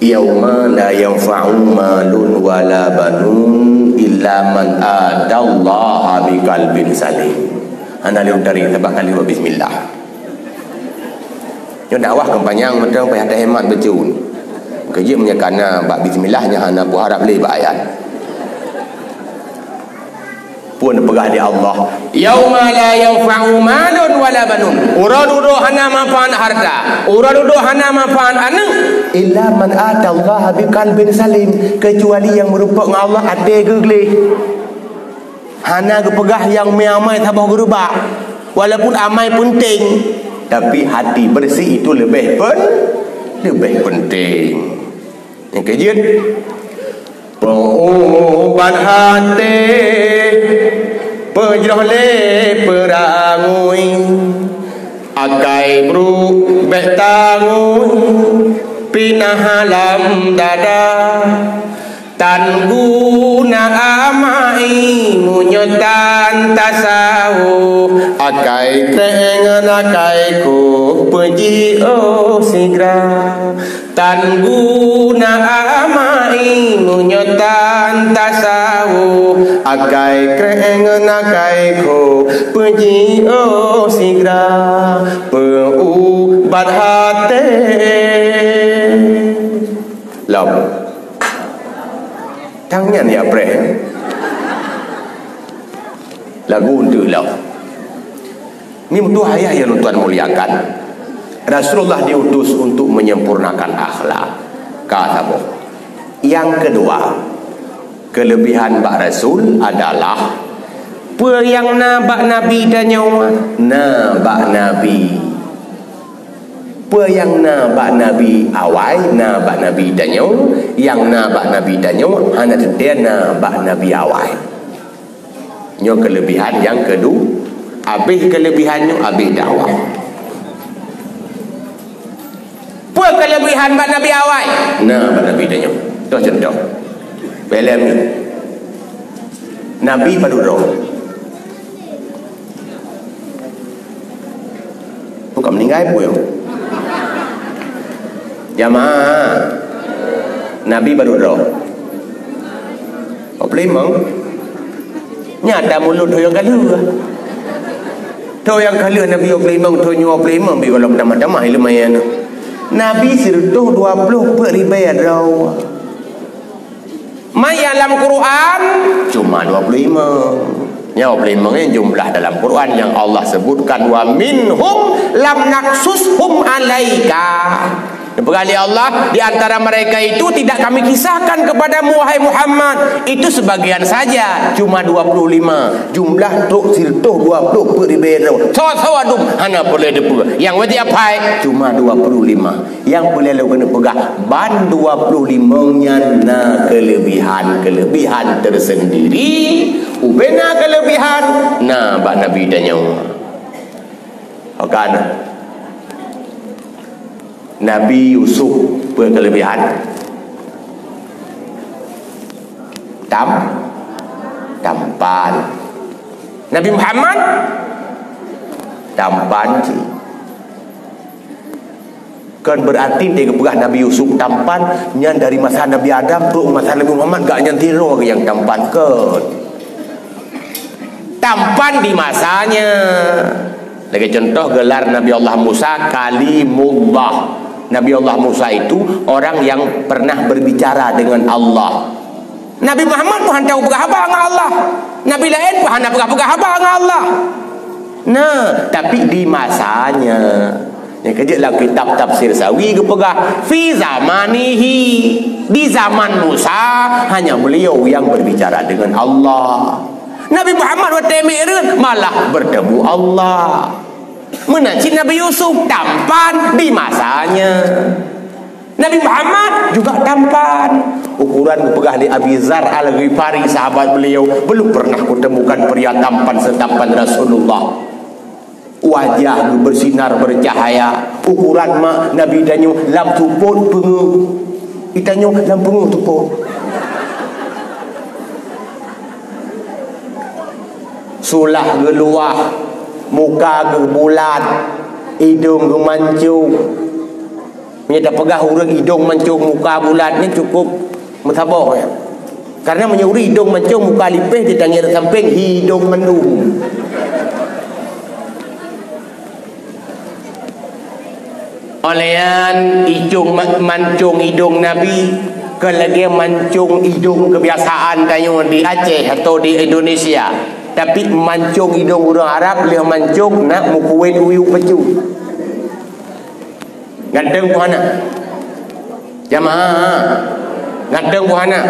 "Yauma la yanfa'u malun wala banun illa man atallaha biqalbin salim." Hana lé untari sabab hana lé bismillah. Nyoe dakwah keu panyang mantong payah tahemat beutôi. Keujeuet meunyoe kana bak bismillah nyan hana peuharab lé bak ayat. Pun peugah di Allah, "Yauma la yanfa'u malun wala banun." Uroe dudoe hana manfaat harta, uroe dudoe hana manfaat aneuk, "illa man atallaha biqalbin salim," kecuali yang meureumpok ngon Allah até geugleh. Hana geupeugah nyang meuamai saboh geureubak, walaupun amai peunteng, tapi hati bersih itu lebih pen-, lebih penting. Nyang keujeuet, Peuubat até, peujroh lé peurangui, akai brok bék tangui, pinah lam dada. Tan guna amai meunyoe tan tasawôh, akai krek ngon akai kôh peujiôh sigra. Tan guna amai meunyoe tan tasawôh, akai krek ngon akai kôh peujiôh sigra. Peuubat até. Lom. Tang nyan ya preh. Lagu untuk lom. Ni meutuah ayah yang Tuhan muliakan. Rasulullah diutus untuk menyempurnakan akhlak. Ka saboh. Yang kedua, kelebihan bak Rasul adalah peue nyang na bak Nabi tanyoe, na bak Nabi. Peue nyang na bak Nabi awai, na bak Nabi tanyoe, nyang na bak Nabi tanyoe, hana teuntée na bak Nabi awai. Nyoe kelebihan nyang kedua. Abéh kelebihan nyoe, abéh dakwah. Peue kelebihan bak Nabi awai? Na bak Nabi tanyoe. Toh contoh. Bèk lé mi. Nabi padub droe. Bukan meninggai pun. Jamaah. Nabi padub droe. Dua puluh lima. Nyata mulut tu yang kalu. Tu yang kalu Nabi dua puluh lima, tu nyoe dua puluh lima, bi kalau tamah-tamah ilmu ayat tu. Nabi seratus dua puluh peuet ribèe droe. Mai lam Quran cuma dua puluh lima. Nyoe dua puluh lima ni jumlah dalam Quran yang Allah sebutkan, "Wa minhum lam naqsushum alaika." Dipeugah lé Allah, "Di antara mereka itu tidak Kami kisahkan kepadamu, wahai Muhammad. Itu sebagian saja, cuma dua puluh lima. Jumlah trok seratus dua puluh peuet ribèe droe. Sawa-sawa dum hana peureulèe teupeue. Nyang wajéb apai cuma dua puluh lima." Nyang peureulèe lôn keuneuk peugah, ban dua puluh lima nyan na kelebihan-kelebihan tersendiri. Ubena kelebihan na bak Nabi tanyoe. Oke, na. Nabi Yusuf peue kelebihan? Tam, tampan. Nabi Muhammad tampan cit. Kon berarti dia geupeugah Nabi Yusuf tampan, nyan dari masa Nabi Adam trok masa Nabi Muhammad, gak nyan sidroe nyang tampan, kon. Tampan di masanya. Lagèe contoh, gelar Nabi Allah Musa Kalimullah. Nabi Allah Musa itu orang yang pernah berbicara dengan Allah. Nabi Muhammad pun hana peugah haba ngon Allah. Nabi laén pun hana peugah-peugah haba ngon Allah. Nah, tapi di masanya. Nyang keujeuet lam kitab Tafsir Sawi geupeugah, "Fi zamanihi." Di zaman Musa hanya beliau yang berbicara dengan Allah. Nabi Muhammad watèe Mi'raj malah bertemu Allah. Meunan cit Nabi Yusuf tampan di masanya. Nabi Muhammad juga tampan. Ukuran geupeugah lé Abi Dzar Al-Ghifari, sahabat beliau, "Belum pernah kutemukan pria tampan setampan Rasulullah." Wajah geuh bersinar bercahaya. Ukuran mak Nabi tanyoe lam tupot peungeuh. Itanyoe lam peungeuh tupot. Sulah geuluwah, muka geuh bulat, idong geuh mancong. Meunyoe tapeugah ureueng idong mancong muka bulat nyan cukup meusaboh, ya. Karena meunyoe ureueng idong mancong muka lipéh, di tangieng sampéng idong mandum. Óh lheueh nyan, icong ma-, mancong idong Nabi kon lagèe mancong idong kebiasaan tanyoe di Aceh atau di Indonesia. Tapi mancong idong ureueng Arab lheueh mancong na meukuwét u yup pacut. Ganteng pun hana. Jamaah, ganteng pun hana.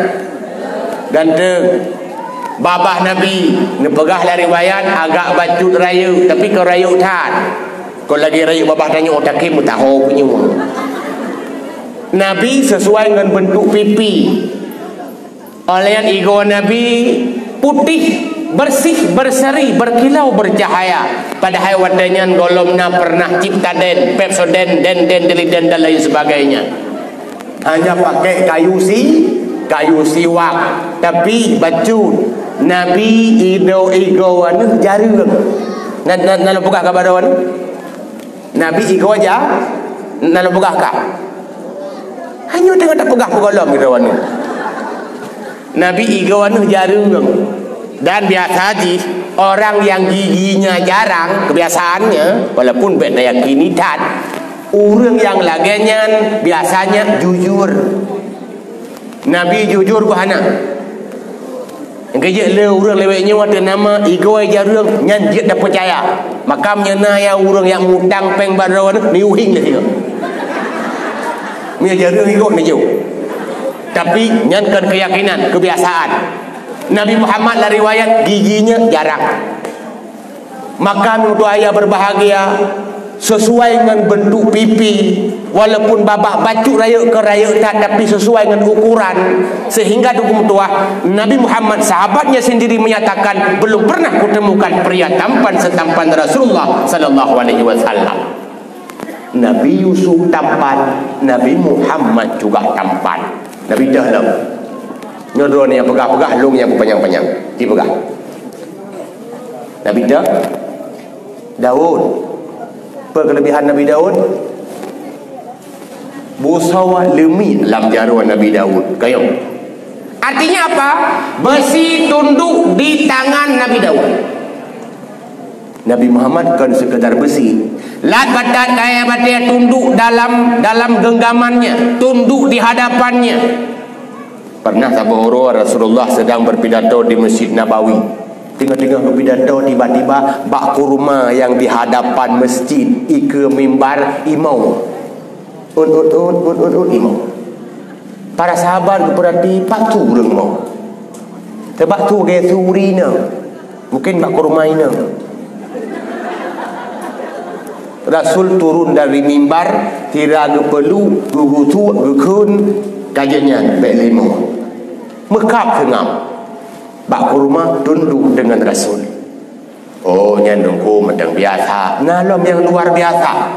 Ganteng. Babah Nabi, neupeugah lam riwayat, agak bacut rayeuk, tapi kon rayeuk that. Kon lagèe rayeuk babah tanyoe, takheun meutaho punyueng. Nabi sesuai ngon bentuk pipi. Óh lheueh nyan igoe Nabi putéh, bersih, berseri, berkilau, bercahaya. Padahai watée nyan gohlom na pernah Ciptaden, Pepsodent, Denten, Deliden dan lain sebagainya. Hanya pakai kayu si, kayu siwak. Tapi bacut, Nabi ido igoe aneuëk jareueng. Na, na, na lôn peugah kaba droe aneuëk? Nabi igoe ja, na lôn peugah kah? Hanya teungoh tapeugah peugohlom igoe aneuëk. Nabi igoe aneuëk jareueng. Dan biasa jih, orang yang giginya jarang, kebiasaannya, walaupun bék tayakini that, ureuëng nyang lagée nyan biasanya jujur. Nabi jujur keu hana. Nyang keujeuet lé ureuëng lewat nyoe ateueh nama igoe jareueng nyan jeuet tapeucaya. Maka meunyoe na ya ureuëng nyang mutang péng bak droe aneuëk, miuhing lé sigoe. Meunyoe jareueng igoe neujok. Tapi nyan kon keuyakinan, kebiasaan. Nabi Muhammad lam riwayat giginya jarang. Maka meunyoe ayah berbahagia, sesuai ngon bentuk pipi, walaupun babah bacut rayeuk keu rayeuk that, tapi sesuai ngon ukuran, sehingga dukung tuah Nabi Muhammad sahabatnya sendiri menyatakan, "Belum pernah kutemukan pria tampan setampan Rasulullah sallallahu alaihi wasallam." Nabi Yusuf tampan, Nabi Muhammad juga tampan. Nabi dah lom. Nyoe droe nyang peugah-peugah, lôn nyang peupanyang-panyang. Ci peugah. Nabi dah Daud. Apa kelebihan Nabi Daud? Busoe leumik lam jaroe Nabi Daud. Kayong. Artinya apa? Besi tunduk di tangan Nabi Daud. Nabi Muhammad kon sekedar besi. Lat batat kayée batée tunduk dalam, dalam genggamannya, tunduk di hadapannya. Pernah saboh uroe Rasulullah sedang berpidato di Masjid Nabawi. Tengah-tengah berpidato, tiba-tiba bak kurma yang di hadapan masjid, ikeue mimbar, imong. Un, un, un, un, un, un, imong. Para sahabat geupeurati, "Pat tu ureuëng mo?" Sabab tu lagée su uri na. Mungkin bak kurma ina. Rasul turun dari mimbar, sira geupeulu, geugusuk, geukheun, ka jeuet nyan bék lé mo. Meukab seungab. Bak kurma tunduk deungon Rasul. Oh, nyan Teungku mantong biasa. Na lom nyang luar biasa.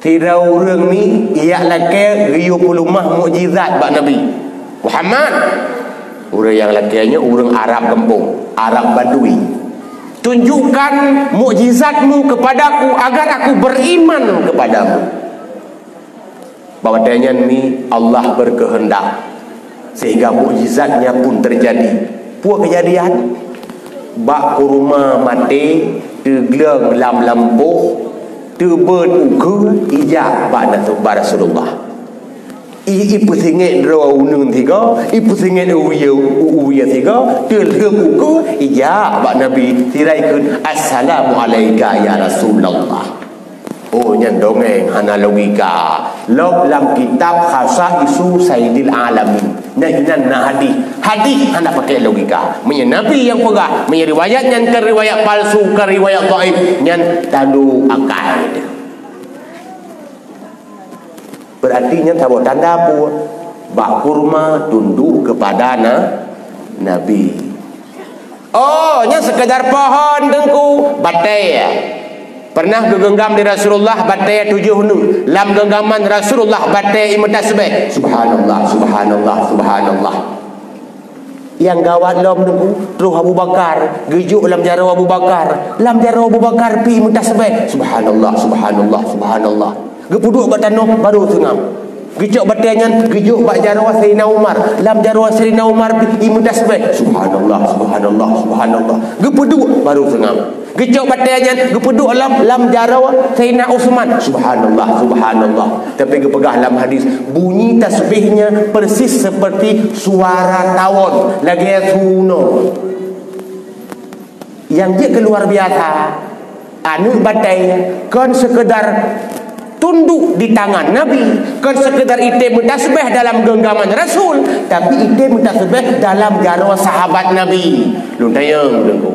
Sidroe ureuëng mi ijak lakée geuyue peuleumah mukjizat bak Nabi Muhammad. Ureuëng nyang lakée nyoe ureuëng Arab gampông, Arab Badui. "Tunjukkan mukjizatmu kepadaku agar aku beriman kepadamu." Bak watée nyan mi Allah berkehendak. Sehingga mukjizatnya pun terjadi. Peue keujadian? Bak kurma maté teugleueng lam lampôh, teubeuet ukeue ijak bak Nabi, bak Rasulullah. I, ipeusingét droe uneuen sigoe, ipeusingét uwie, uwie sigoe, teulheueh ukeue ijak bak Nabi, sira ikheun, "Assalamu alaika ya Rasulullah." Oh, nyan dongeng hana logika. Lom lam kitab Khasaisu Sayyidil Alamin. Nyan inan na hadih. Hadih hana pakai logika. Meunyoe Nabi nyang peugah, meunyoe riwayat nyan kon riwayat palsu, kon riwayat dhaif, nyan talo akai. Berarti nyan saboh tanda peue? Bak kurma tunduk kepada na, Nabi. Oh, nyan sekedar pohon Teungku, batée. Pernah geugenggam lé Rasulullah batée tujoh neuk. Lam genggaman Rasulullah batée imeutasbih. Subhanallah, subhanallah, subhanallah. Nyang gawat lom Teungku, troh Abu Bakar, geujok lam jaroe Abu Bakar. Lam jaroe Abu Bakar pi imeutasbih. Subhanallah, subhanallah, subhanallah. Geupeuduek bak tanoh, baru seungab. Geucok batée nyan, geujok bak jaroe Saidina Umar. Lam jaroe Saidina Umar, imeutasbih. Subhanallah, subhanallah, subhanallah. Geupeuduek, baru seungab. Geucok batée nyan, geupeuduek lam, lam jaroe Saidina Utsman. Subhanallah, subhanallah. Tapi geupeugah lam hadis, bunyi tasbihnya persis seperti suara tawon, lagée su unoe. Nyang jeuet keu luar biasa, aneuëk batée kon sekedar tunduk di tangan Nabi, kon sekedar item meutasbih dalam genggaman Rasul, tapi item meutasbih dalam jaroe sahabat Nabi. Lôn tanyong Teungku.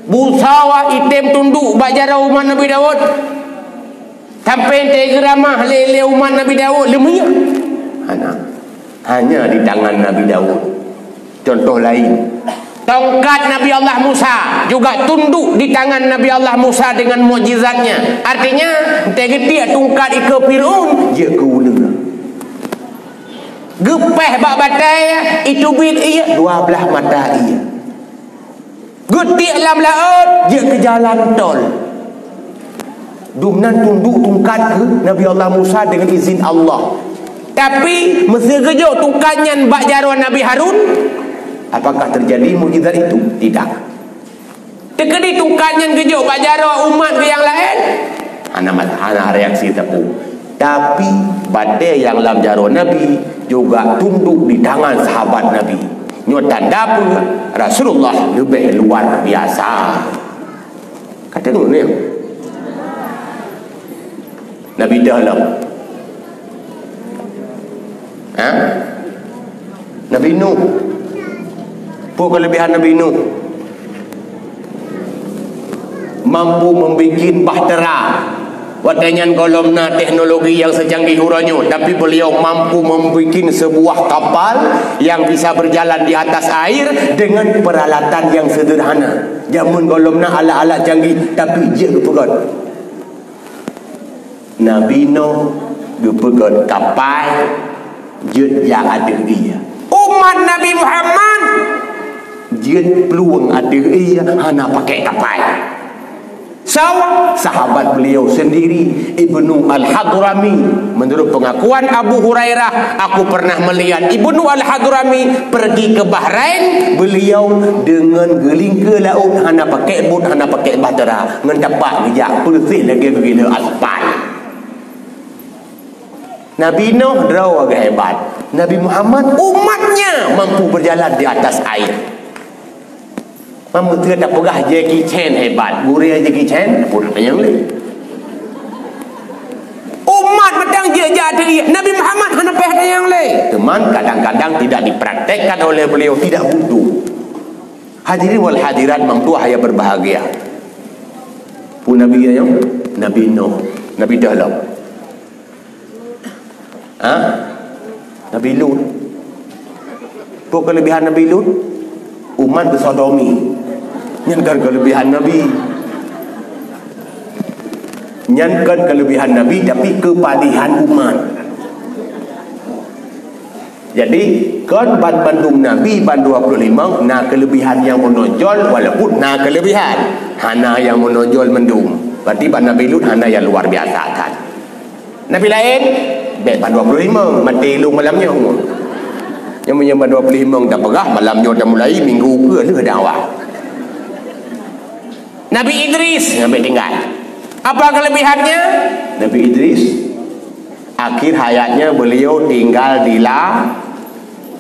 Busoe item tunduk bak jaroe umat Nabi Daud. Sampai teugeramah lé, lé umat Nabi Daud, leumeunyak. Hana. Hanya di tangan Nabi Daud. Contoh lain, tongkat Nabi Allah Musa juga tunduk di tangan Nabi Allah Musa dengan mukjizatnya. Artinya, teugeutiek tungkat ikeue Fir'aun, jeuet keu uleue. Geupéh bak batée, iteubiet ié, dua blaih mata ié. Geutiek lam laôt, jeuet keu jalan tol. Dumnan tunduk tungkat keu Nabi Allah Musa dengan izin Allah. Tapi, meuseu geujok tungkat nyan bak jaroe Nabi Harun, apakah terjadi mukjizat itu? Tidak. Teukeudi tungkat nyan geujok bak jaroe umat nyang laén, hana ma-, hana reaksi teupeu. Tapi, batée nyang lam jaroe Nabi juga tunduk di tangan sahabat Nabi. Nyoe tanda peue Rasulullah leubeh luar biasa. Ka deungoe nyoe. Nabi dah lom. Ha? Nabi Nuh. Peue kelebihan Nabi Nuh? Mampu membuat bahtera. Watée nyan gohlom na teknologi nyang secanggih uroe nyoe, tapi beliau mampu membuat sebuah kapal yang bisa berjalan di atas air dengan peralatan yang sederhana. Jameun gohlom na alat-alat canggih, tapi jeuet geupeugét. Nabi Nuh geupeugét kapai jeuet jak ateueh ié. Umat Nabi Muhammad jeuet plueng ateueh ié hana pakai kapai. Sawa, sahabat beliau sendiri, Ibnu Al-Hadrami. Menurut pengakuan Abu Hurairah, "Aku pernah melihat Ibnu Al-Hadrami pergi ke Bahrain, beliau dengan geulingka laut, hana pakai bot, hana pakai bahtera, ngon tapak geujak, peureuseh lagée geugila aspal." Nabi Nuh droe geuhebat. Nabi Muhammad umatnya mampu berjalan di atas air. Meunyoe tapeugah Jackie Chan hebat, gurée Jackie Chan, pun nyang lé. Umat mantong jeuet jak ateueh ié, Nabi Muhammad hana payah nyang lé. Teuma kadang-kadang tidak dipraktekkan oleh beliau, tidak butuh. Hadirin wal hadirat, mangtua yang berbahagia. Peue Nabi nyan? Nabi Nuh, Nabi Dalam. Ha? Nabi Lut. Peue kelebihan Nabi Lut? Umat geusodomi. Nyan kon kelebihan Nabi. Nyan kon kelebihan Nabi, tapi kepalihan umat. Jadi, kon ban bandum nabi, ban dua puluh lima, na kelebihan yang menonjol, walaupun na kelebihan. Hana yang menonjol mendum. Berarti ban Nabi Lut hana yang luar biasa kan. Nabi laén, bèk ban dua puluh lima, maté lôn malam nyoe. Nyang meunyoe ban dua puluh lima tapeugah, malam nyoe tamulai, minggu keue lheueh dakwah. Nabi Idris, nyang bèk tinggai. Apa kelebihannya? Nabi Idris, akhir hayatnya beliau tinggal di la-,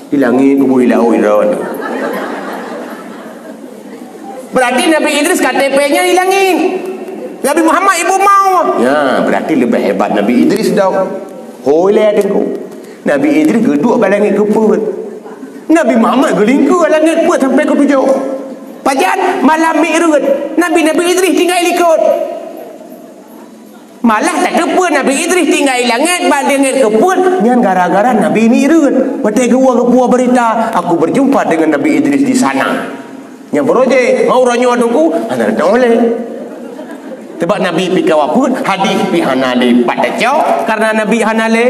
di langit, kubu di laut, di darat. Berarti Nabi Idris K T P-nya di langit. Nabi Muhammad ibu mau. Ya, berarti lebih hebat Nabi Idris dah. Hoi lé teungku. Nabi Idris geuduek bak langit keupeuet. Nabi Muhammad geulingkeu langit peuet sampai keu tujoh. Pajan malam Mi'raj. Nabi, Nabi Idris tinggai likot. Malah tateupeue Nabi Idris tinggai langét bak langét keupeuet nyan gara-gara Nabi Mi'raj. Watèe geuwoe geupeue beurita, "Aku berjumpa dengan Nabi Idris di sana." Nyang beurojée, mau uroe nyoe teungku, hana teuoleh. Sebab Nabi pih ka wafeuet, hadis pih hana lé pat tacok, karena Nabi hana lé.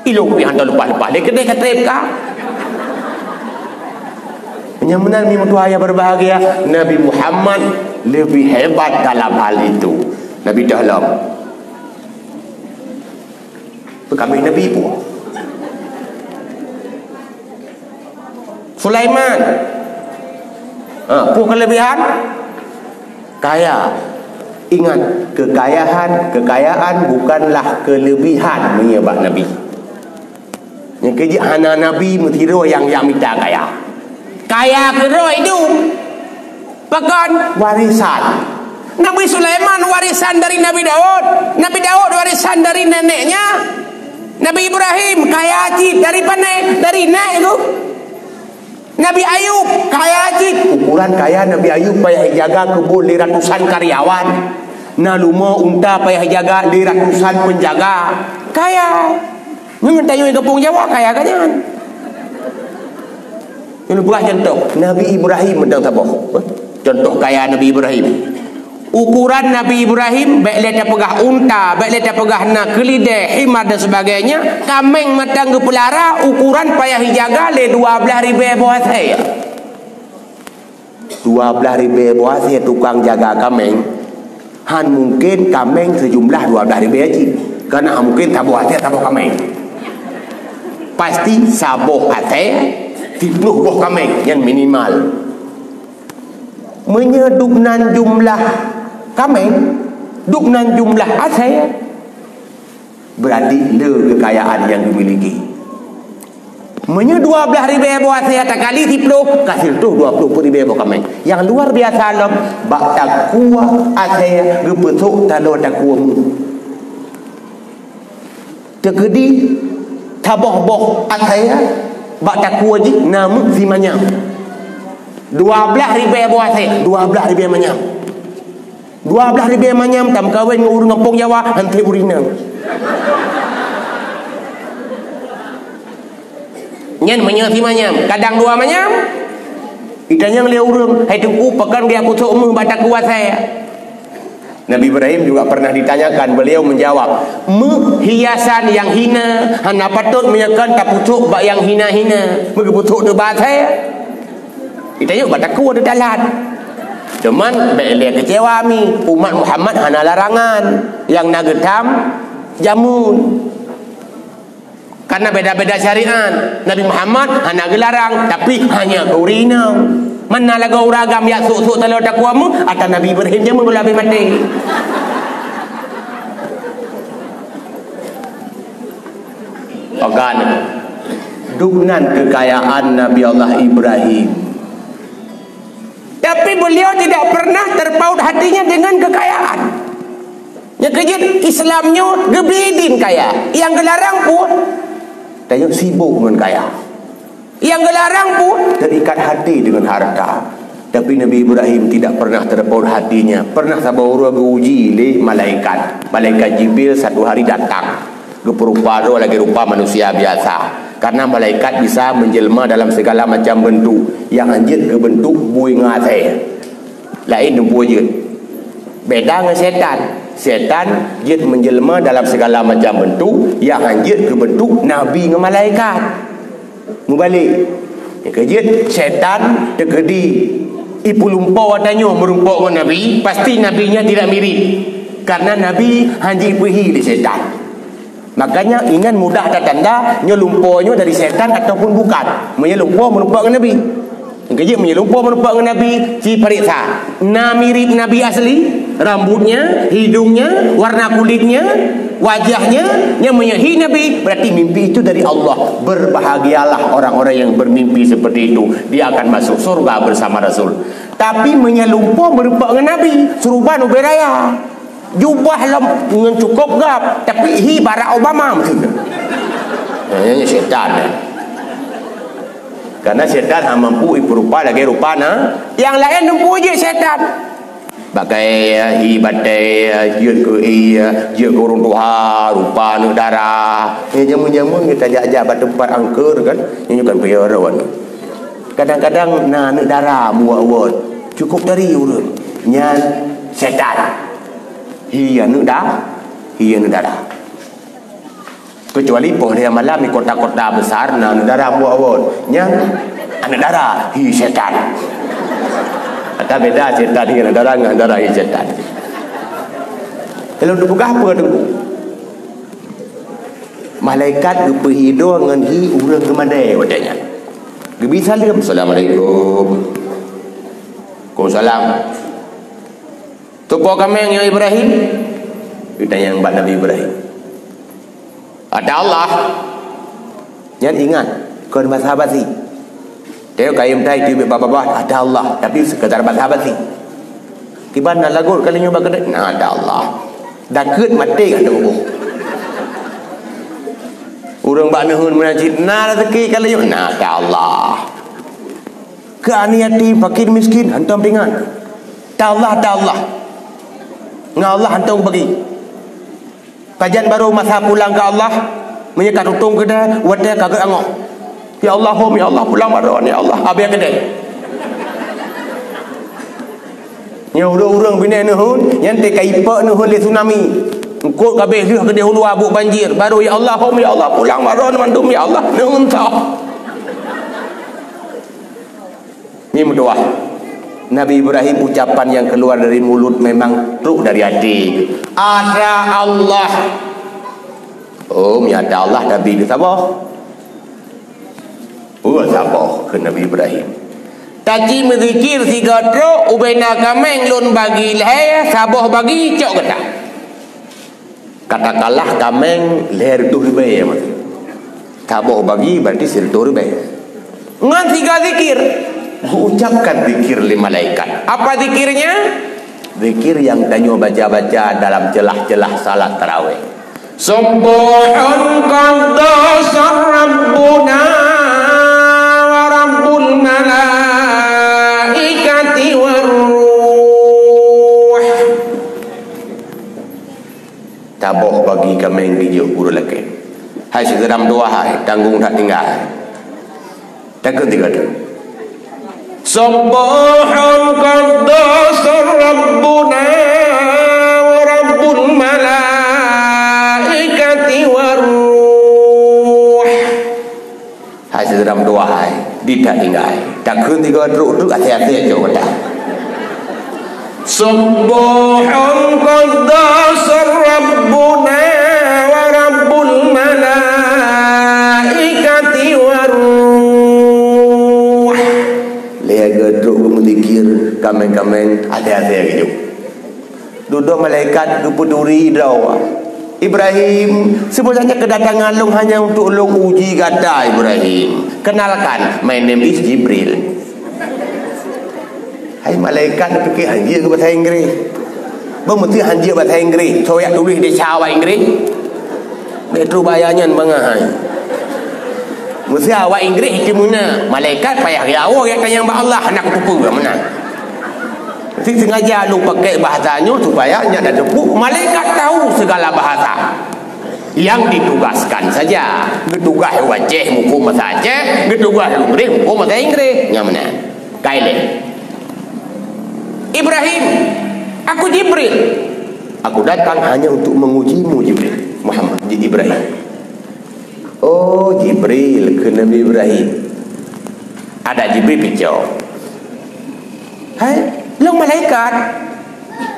Ilong pih hantom leupah-leupah lé keudeh ka trép ka. Nyang meunan mi meutuah yang berbahagia, Nabi Muhammad lebih hebat dalam hal itu. Nabi Dahlam. Kami Nabi pun. Sulaiman. Ha, peue kelebihan? Kaya. Ingat, kekayaan, kekayaan bukanlah kelebihan meunyoe bak Nabi. Nyang keujeuet hana Nabi meusidroe nyang, nyang mita kaya. Kaya keudroe idum. Pakon? Warisan. Nabi Sulaiman warisan dari Nabi Daud. Nabi Daud warisan dari neneknya. Nabi Ibrahim kaya cit dari pane? Dari nèk tu. Nabi Ayub kaya cit. Ukuran kaya Nabi Ayub payah jaga keubon lé ratusan karyawan. Na leumo unta payah jaga lé ratusan penjaga. Kaya. Nyoe tanyoe gampông Jawa kaya ka nyan. Nyoe peugah contoh, Nabi Ibrahim mantong saboh. Contoh kaya Nabi Ibrahim. Ukuran Nabi Ibrahim, bék lé tapeugah unta, bék lé tapeugah na keulidé, himar dan sebagainya, kaméng mantong geupeulara, ukuran payah jijaga lé dua blaih ribée boh asée. Dua blaih ribée boh asée tukang jaga kaméng, han mungken kaméng seujumlah dua blaih ribée cit. Karena han mungken saboh asée saboh kaméng. Pasti saboh asée siplôh boh kaméng, nyan minimal. Meunyoe dubnan jumlah kaméng, dubnan jumlah asée, berarti le keukayaan nyang geumiliki. Meunyoe dua blaih ribée boh asée takali siplôh, ka sireutôh dua plôh peuet ribée boh kaméng. Nyang luar biasa lom, bak takue asée geupeusôk taloe takue meuh. Teukeudi saboh boh asée bak takue jih na meuh simanyam. Dua blaih ribée boh asée, dua blaih ribée manyam. Dua blaih ribée manyam tameukawen ngon ureuëng gampông Jawa, han treb ureuëng inong. Nyan meunyoe simanyam, kadang dua manyam. Itanyong lé ureuëng, "Hai Teungku, pakon geujak peusôk meuh bak takue asée?" Nabi Ibrahim juga pernah ditanyakan, beliau menjawab, "Meuh hiasan nyang hina, hana patôt meunyoe kon tapeusôk bak nyang hina-hina. Meugeupeutrok teuh bak asée." Geutanyoe bak takue teuh dalat. Cuman bék lé keucewa mi, umat Muhammad hana larangan nyang na geutam jameun. Karena beda-beda syariat. Nabi Muhammad hana geularang, tapi hanya keu ureuëng inong. Mana lagoe ureuëng agam yak sôk-sôk taloe takue meuh, ata Nabi Ibrahim jameun gohlom habéh maté. Pagan. Dubnan keukayaan Nabi Allah Ibrahim. Tapi beliau tidak pernah terpaut hatinya dengan kekayaan. Nyang keujeuet Islam nyoe geubri idin kaya. Nyang geularang pun tanyoe sibuk ngon kaya. Nyang geularang pun terikat hati dengan harta. Tapi Nabi Ibrahim tidak pernah terpaut hatinya. Pernah saboh uroe geuuji lé malaikat. Malaikat Jibril satu hari datang. Geupeurupa droe lagée rupa manusia biasa. Karena malaikat bisa menjelma dalam segala macam bentuk. Nyang han jeuet keu bentuk bui ngon asée. Laén teumpo jeuet. Beda ngon setan. Setan jeuet menjelma dalam segala macam bentuk, nyang han jeuet keu bentuk nabi ngon malaikat. Meubalek. Nyang keujeuet setan teukeudi ipeulumpo tanyoe meurumpok ngon nabi, pasti nabi nyan tidak mirip. Karena nabi han jipeuhi lé setan. Makanya ingat mudah tatanda nyoe lumpo nyoe dari setan ataupun bukan. Meunyoe lumpo meurumpok ngon nabi. Nyang keujeuet meunyoe lumpo meurumpok ngon nabi, ci pareksa. Na mirip nabi asli, rambutnya, hidungnya, warna kulitnya, wajahnya, nyan meunyoe hi nabi, berarti mimpi itu dari Allah. Berbahagialah orang-orang yang bermimpi seperti itu. Dia akan masuk surga bersama Rasul. Tapi meunyoe lumpo meurumpok ngon nabi, seuruban ubé raya. Jubah lom ngon cukôp gab, tapi hi Barack Obama meukeue. Nah, nyan setan. Karena setan hana mampu ipeurupa lagée rupa na. Nyang laén teumpo jeuet setan. Pakai hi batée, jeuet keu ie, jeuet keu ureuëng tuha, rupa aneuëk dara. Nyang jameun-jameun geutanyoe jak-jak bak teumpat angker kan, nyoe kan peue rot. Kadang-kadang na aneuëk dara buet-buet. Cukup dari ureuëng. Nyan setan. Hi aneuëk da, hi aneuëk dara. Kecuali poh lhée malam di kota-kota besar na aneuëk dara buat-buat. Nyan aneuëk dara hi setan. Ata beda setan hi aneuëk dara ngon dara hi setan. Lalu dipeugah apa tu? Malaikat geupeuhido ngon hi ureuëng geumadée watée nyan. Geubi saleuem, "Assalamualaikum." "Waalaikumsalam." "Soe po kaméng nyoe Ibrahim?" Geutanyong bak Nabi Ibrahim. "Ata Allah." Nyan ingat, kon basa basi. Teuka kayém tai teubiet babah, "Ata Allah," tapi sekadar basa basi. Kiban na lagot kali nyoe bak keuneuk, "Na ata Allah." Dakeuet maté ka teuboh. Ureuëng bak neuheun meunan cit, "Na rezeki kali nyoe?" "Na ata Allah." Keu aneuk yatim, fakir miskin, hantom pingan. "Ata Allah, ata Allah." Ngon Allah hantom bagi. Kajan barô masa pulang keu Allah, meunyoe ka tutong keudeh, watée ka geuangoh. Ya Allah, hom, ya Allah, pulang baroe, ya Allah, abéh keudeh. Nyoe ureuëng-ureuëng binéh neuheun, nyan teuka ipek neuheun lé tsunami. Eungkôt ka abéh lheueh keudeh u luwa buet banjir. Baru, ya Allah, hom, ya Allah, pulang baroe mandum, ya Allah, neuheun toh. Nyoe meutuah. Nabi Ibrahim ucapan yang keluar dari mulut memang trok dari hati. Ada Allah. Oh, nyata Allah Nabi itu saboh. Oh, saboh keu Nabi Ibrahim. Taci meuzikir sigoe trok, ubena kaméng lôn bagi lhée, saboh bagi cok gata. Katakanlah kaméng lhée reutôh ribée, ya, Mak. Saboh bagi berarti sireutôh ribée. Ngon siga zikir. Geuucapkan zikir lé malaikat. Apa zikirnya? Zikir yang tanyoe baca-baca dalam celah-celah salat tarawih. Subbuhun quddusur Rabbuna wa Rabbul malaikati war ruh. Taboh bagi kaméng dijok guru lakée. Hai siseudram dua hai, tanggong that tinggai. Takheun tiga tu. Subbuhun quddusur Rabbuna wa Rabbul malaikati war ruh. Hai siseudram dua hai, di that tinggai. Takheun tiga trok-trok até-até cok dah. Subbuhun quddusur Rabbuna wa Rabbul malaikati war ruh. Lhée geutrok geumeuzikir, kaméng-kaméng, até-até geujok. Dudoe malaikat geupeuturi droe. Ibrahim, sebenarnya kedatangan lôn hanya untuk lôn uji gata, Ibrahim. Kenalkan, my name is Jibril. Hai malaikat, pikir hanjeuet keu bahasa Inggris. Bah meusti hanjeuet bahasa Inggris. Soe jak tuléh desya awak Inggris. Metro baya nyan bangai. Meusti awak Inggris itu meunan. Malaikat payah ya Allah, ya tanyong bak Allah, hana kupeue meunan. Meusti sengaja lôn pakai bahasa nyoe supaya nyak dak teupeu malaikat tahu segala bahasa. Yang ditugaskan saja. Geutugaih u Aceh, muphom bahasa Aceh, geutugaih u Inggris, muphom bahasa Inggris. Nyang meunan. Kaileh. Ibrahim, aku Jibril. Aku datang hanya untuk mengujimu, Jibril. Muhammad, Ibrahim. Oh, Jibril, kheun Nabi Ibrahim. Ada Jibril picok. Hai, lôn malaikat.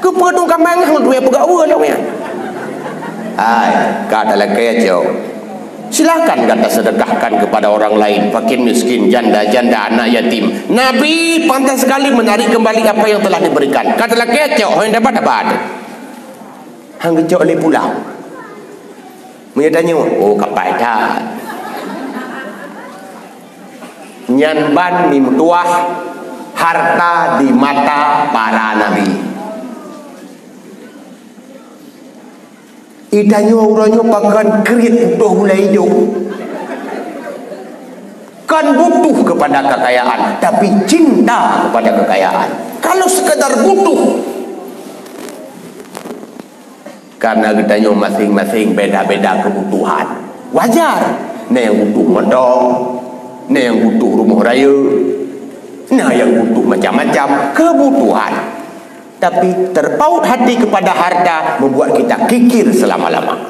Keupeue dong kaméng hana lôn peugah lôn nyan? Hai, ka talakée cok. Silakan gata sedekahkan kepada orang lain, fakir miskin, janda-janda, anak yatim. Nabi pantas sekali menarik kembali apa yang telah diberikan. Ka talakée cok, hana dapat-dapat. Han geucok lé pulang. Meunyoe tanyoe, oh, kapai that. Nyan ban meutuah harta di mata para nabi. Di tanyoe uroe nyoe pakon kriet putôh gulai ijo. Kan butuh kepada kekayaan, tapi cinta kepada kekayaan. Kalau sekadar butuh, karena geutanyoe maséng-maséng beda-beda kebutuhan. Wajar. Na nyang butuh moto, na nyang butuh rumoh rayeuk, na nyang butuh macam-macam kebutuhan. Tapi terpaut hati kepada harta membuat kita kikir selama-lama.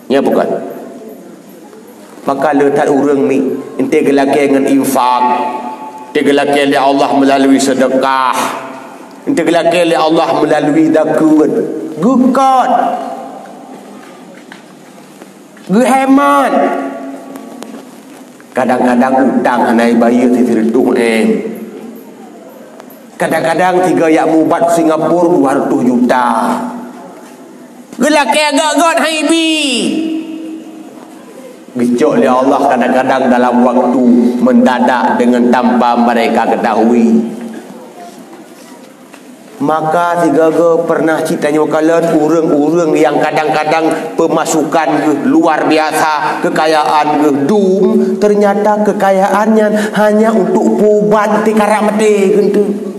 Ya bukan? Maka le that ureuëng mi, ente geulakée ngon infak, ente geulakée lé Allah melalui sedekah, ente geulakée lé Allah melalui zakeuet, geukot, geuhemat. Kadang-kadang utang hana ibayeue sireutôh M. Kadang-kadang tiga jak mubat Singapura dua ratus juta. Geulakée agak-agak hai bi. Geucok lé Allah kadang-kadang dalam waktu mendadak dengan tanpa mereka ketahui. Maka sigaga pernah cit tanyoe kalon ureuëng-ureuëng nyang kadang-kadang pemasukan geuh luar biasa, kekayaan geuh dum, ternyata kekayaan nyan hanya untuk peuubat tikarak maté geunteuk.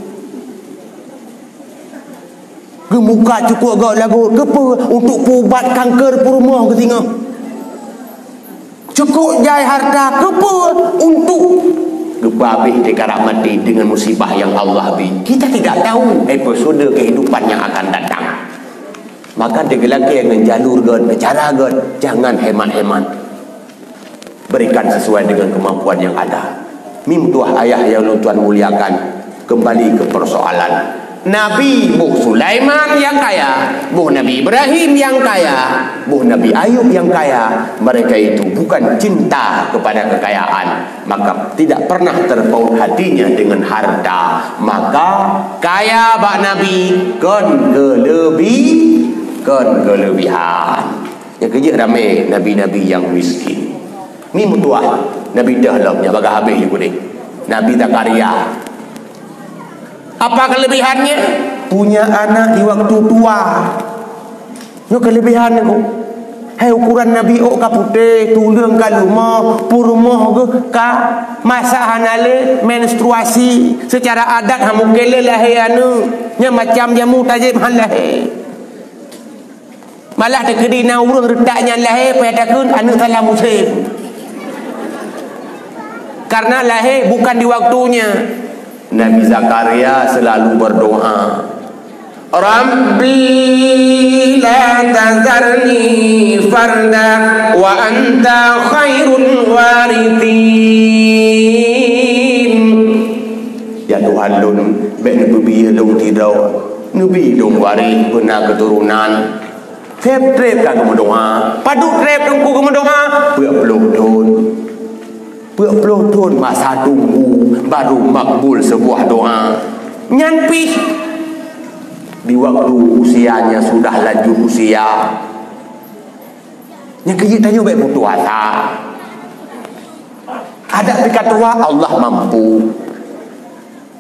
Geumuka cukôp gawat lagot, keupeue? Untuk peuubat kanker peurumoh geuh singoh. Cukup jai harta keupeue? Untuk geupeuhabéh teukarab maté deungon musibah nyang Allah bri. Kita tidak tahu episode kehidupan yang akan datang. Maka teugeulakée ngon jalur gét, ngon cara gét, jangan hemat-hemat. Berikan sesuai dengan kemampuan yang ada. Meutuah ayah nyang lôn tuan muliakan, kembali ke persoalan. Nabi boh Sulaiman nyang kaya, boh Nabi Ibrahim nyang kaya, boh Nabi Ayub nyang kaya, mereka itu bukan cinta kepada kekayaan, maka tidak pernah terpaut hatinya dengan harta. Maka kaya bak Nabi kon keuleubih, kon keulebihan. Nyang keujeuet ramé nabi-nabi nyang miskin. Ni meutuah nabi teuh lom nyang bagah habéh jih geude. Nabi Zakaria. Apa kelebihannya? Punya anak di waktu tua. Nyoe kelebihan nyoe. Hai ukuran nabi ôk ka putéh, tuleueng ka leumoh, peurumoh geuh ka, masa hana lé, menstruasi, secara adat ha mungken lé lahé aneuk. Nyan macam jamu tajép han lahé. Malah teukeudi na ureuëng reutak nyan lahé, payah takheun aneuk salah musém. Karena lahé bukan di waktunya. Nabi Zakaria selalu berdoa, "Rabbi la tazarni farda wa anta khairul warithin." Ya Tuhan lôn, bék neupeubiyeu lôn sidroe, neubi lôn waréh beuna keuturonan. Treb-treb ka geumeudoá. Padub treb Teungku geumeudoá? Peuet ploh thon. Peuet ploh thon masa tunggu baru makbul sebuah doa. Nyan pih di waktu usianya sudah lanjut usia. Nyang keujeuet tanyoe bék putus asa. Adak pih ka tuha, Allah mampu.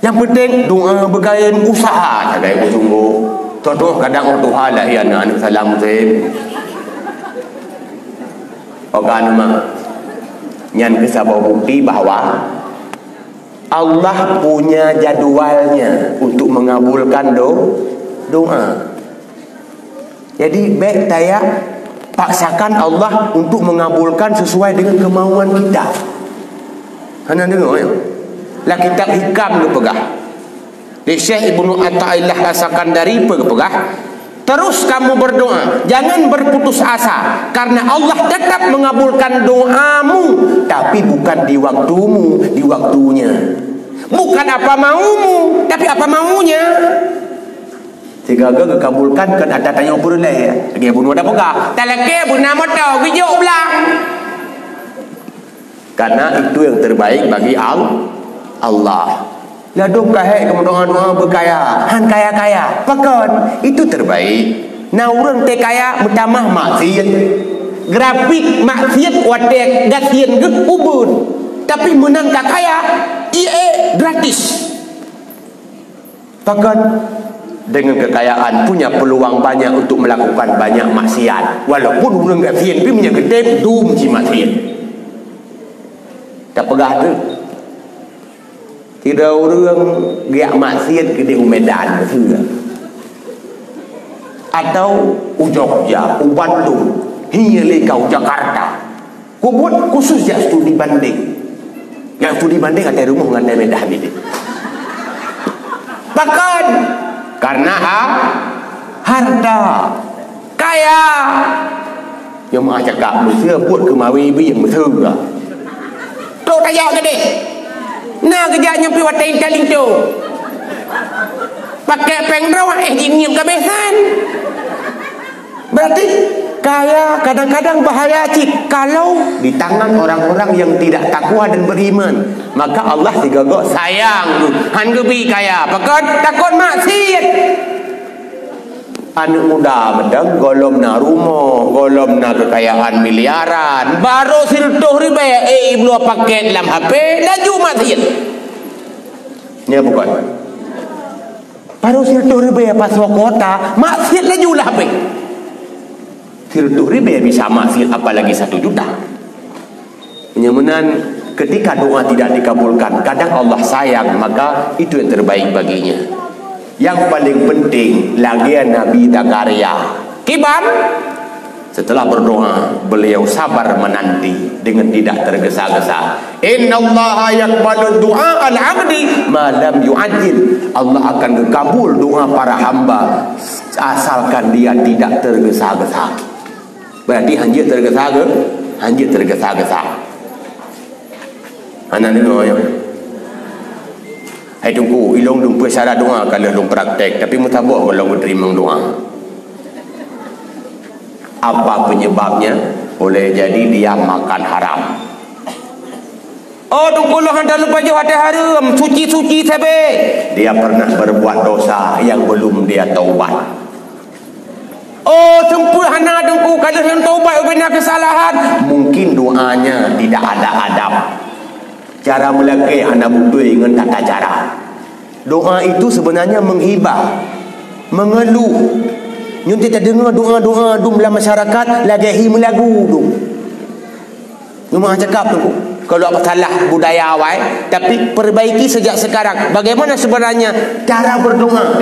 Nyang penting doa beukayém, usaha sagai beusunggoh. Contoh kadang ureuëng tuha lahé aneuk, aneuk salah musém. Oka aneuk mah. Nyan keuh saboh bukti bahwa Allah punya jadwalnya untuk mengabulkan do-, doa. Jadi bék tayak paksakan Allah untuk mengabulkan sesuai dengan kemauan kita. Hana deungoe ya. Lam kitab Hikam geupeugah. Di Syekh Ibnu Athaillah As-Sakandari geupeugah, terus kamu berdoa, jangan berputus asa, karena Allah tetap mengabulkan doamu, tapi bukan di waktumu, di waktunya. Bukan apa maumu, tapi apa maunya. Sigaga geukabulkan keu ata tanyoe peureulée. Lagée bunoe tapeugah, talakée beuna moto geujok blang. Karena itu yang terbaik bagi Al-, Allah. Ladôm ka hék geumeudoa-doa beukaya, han kaya-kaya. Pakon? Itu terbaik. Na ureuëng teu kaya meutamah maksiet. Grafik maksiet watée gasien geuh ubeuet. Tapi meunan ka kaya, ié gratis. Pakon? Dengan kekayaan punya peluang banyak untuk melakukan banyak maksiat. Walaupun ureuëng gasien pih meunyoe geutem dum jimaksiat. Tapeugah tu. Sidroe ureuëng geujak maksiat keudeh u Medan, beutôi. Atau u Jogja, u Bandung, hiye lé ka u Jakarta. Kubuet khusus jak studi banding. Jak studi banding até rumoh ngon até meudah bilék. Pakon? Karena ha-, harta. Kaya. Nyoe meuah cakap, meuseu buet keumawe biyeng meuseu ka. Trok tajak keudeh. Na geujak nyoe pih watée intat linto. Pakai péng droe, eh, jingiep gabesan. Berarti kaya kadang-kadang bahaya cit kalau di tangan orang-orang yang tidak takwa dan beriman. Maka Allah sigogok sayang, han geubi kaya. Pakon? Takot maksiat. Aneuk muda mantong gohlom na rumoh, gohlom na keukayaan miliaran, barô sireutôh ribée, eh, ibloe paket lam H P, laju maksiat. Nya bukan. Barô sireutôh ribée pasoe kuota, maksiat laju lam H P. Sireutôh ribée bisa maksiat, apalagi satu juta. Meunyoe meunan, ketika doa tidak dikabulkan, kadang Allah sayang, maka itu yang terbaik baginya. Yang paling penting, lagée Nabi Zakaria. Kiban? Setelah berdoa, beliau sabar menanti dengan tidak tergesa-gesa. "Innallaha yaqbalu du'a al-'abdi ma lam yu'ajjil." Allah akan kabul doa para hamba asalkan dia tidak tergesa-gesa. Berarti hanjeuet tergesa-ge-, hanjeuet tergesa-gesa. Hana deungoe nyoe. Hai Teungku, ilong lôn peue syarat doa ka lheueh lôn praktek, tapi meusaboh goh lom geuteurimong doa. Apa penyebabnya? Boleh jadi dia makan haram. Oh, Teungku, lôn hana lupa jih watée hareuem, suci-suci sabe. Dia pernah berbuat dosa yang belum dia taubat. Oh, seumpeuet hana Teungku, ka lheueh lôn taubat ubena keusalahan. Mungkin doanya tidak ada adab. Cara meulakée hana beutôi ngon tata cara. Doa itu sebenarnya menghibah, mengeluh. Nyoe teudeungoe doa-doa dum lam masyarakat lagée hi meulagu dum. Nyoe meuah cakap tu, kalau apa salah budaya awai, tapi perbaiki sejak sekarang. Bagaimana sebenarnya cara berdoa?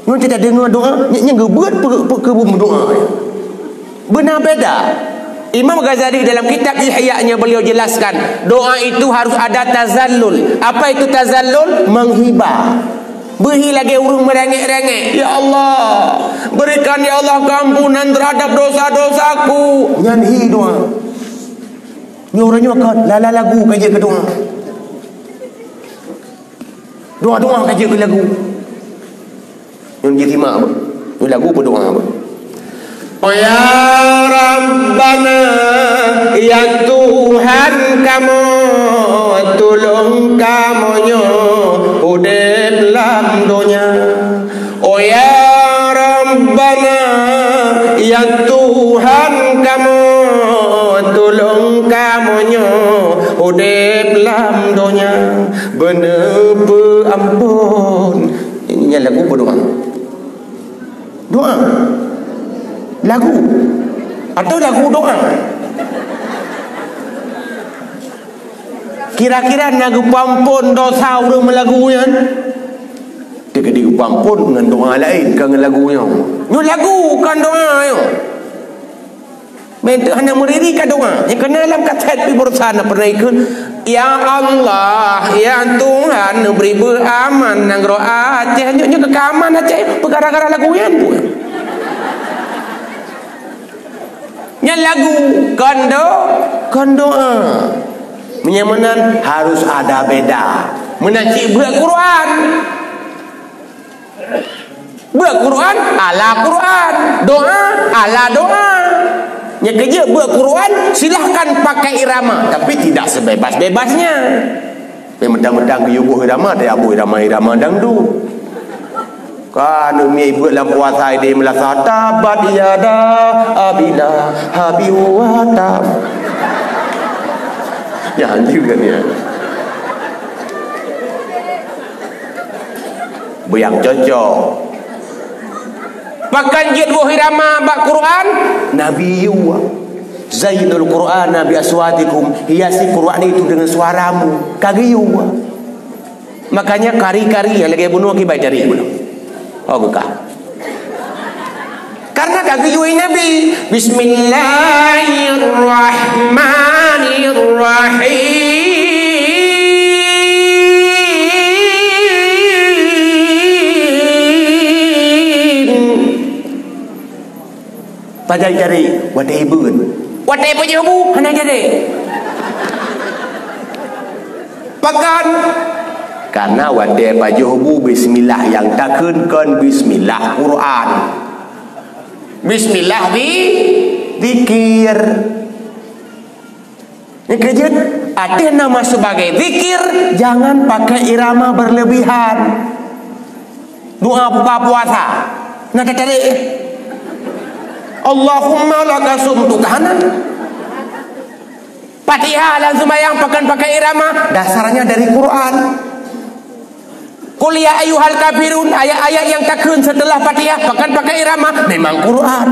Nyoe teudeungoe doa, nyang geubeuet pe-, pe-, keu meudoa. Beuna beda. Imam Ghazali dalam kitab Ihya-nya beliau jelaskan, doa itu harus ada tazallul. Apa itu tazallul? Menghibah. Beuhi lagée ureuëng meurengek-rengek, "Ya Allah, berikan ya Allah keampunan terhadap dosa-dosaku." Nyan hi doa. Nyoe uroe nyoe kon lala lagu ka jeuet keu doa. Doa-doa ka jeuet keu lagu. Nyoe jeuet simak apa? Nyoe lagu apa doa apa? Oh ya Rabbana, ya Tuhan kamoe, tulông kamoe nyoe udeb lam donya. Oh ya Rabbana, ya Tuhan kamoe, tulông kamoe nyoe udeb lam donya. Beuneupeu ampôn. Ini lagu apa doa? Doa. Lagu. Atau lagu doa. Kira-kira na geupeuampôn dosa ureuëng meulagu nyan? Teuka geupeuampôn ngon doa laén, kon ngon lagu nyoe. Nyoe lagu, kon doa nyoe. Meunteuek hana meuriri ka doa. Nyang keunan lam kasét pih baroesa na peureulée kheun, "Ya Allah, ya Tuhan, neubri beuaman nanggroe Aceh." Nyoe, nyoe keu aman Aceh, peugara-gara lagu nyan pun. Nyan lagu, kon do-, kon doa. Meunyoe meunan harus ada beda. Meunan cit beuet Quran. Beuet Quran, ala Quran. Doa, ala doa. Nyang keujeuet beuet Quran, silahkan pakai irama, tapi tidak sebebas-bebasnya. Meuntang-meuntang geuyue boh irama, teuka boh irama-irama dangdut. Kan umi beuet lam puasa ideh meulasa, "Tabat yada Abi Lahabi wa tab." Ya, anjing kan ya. Beu nyang cocok. Pakon jeuet boh irama bak Quran? Nabi yue. "Zainul Qur'ana bi aswatikum." Hiasi Quran itu dengan suaramu. Ka geuyue. Makanya kari-kari nyang lagée bunoe kiban cari bunoe. Oh, geukah. Karena ka geuyue Nabi. Bismillahirrahmanirrahim. Pajan cari, watée ibeuen. Watée pajoh bu, hana jadi. Pakon? Karena watée pajoh bu bismillah nyang takheun kon bismillah Quran. Bismillah di zikir. Nyang keujeuet, ateueh nama sebagai zikir, jangan pakai irama berlebihan. Doa buka puasa, na tatarék. Allahumma laka sumtu, ka hana. Fatihah lam seumayang pakon pakai irama, dasarnya dari Quran. Qul ya ayyuhal kafirun, ayat-ayat nyang takheun setelah Fatihah, pakon pakai irama, memang Quran.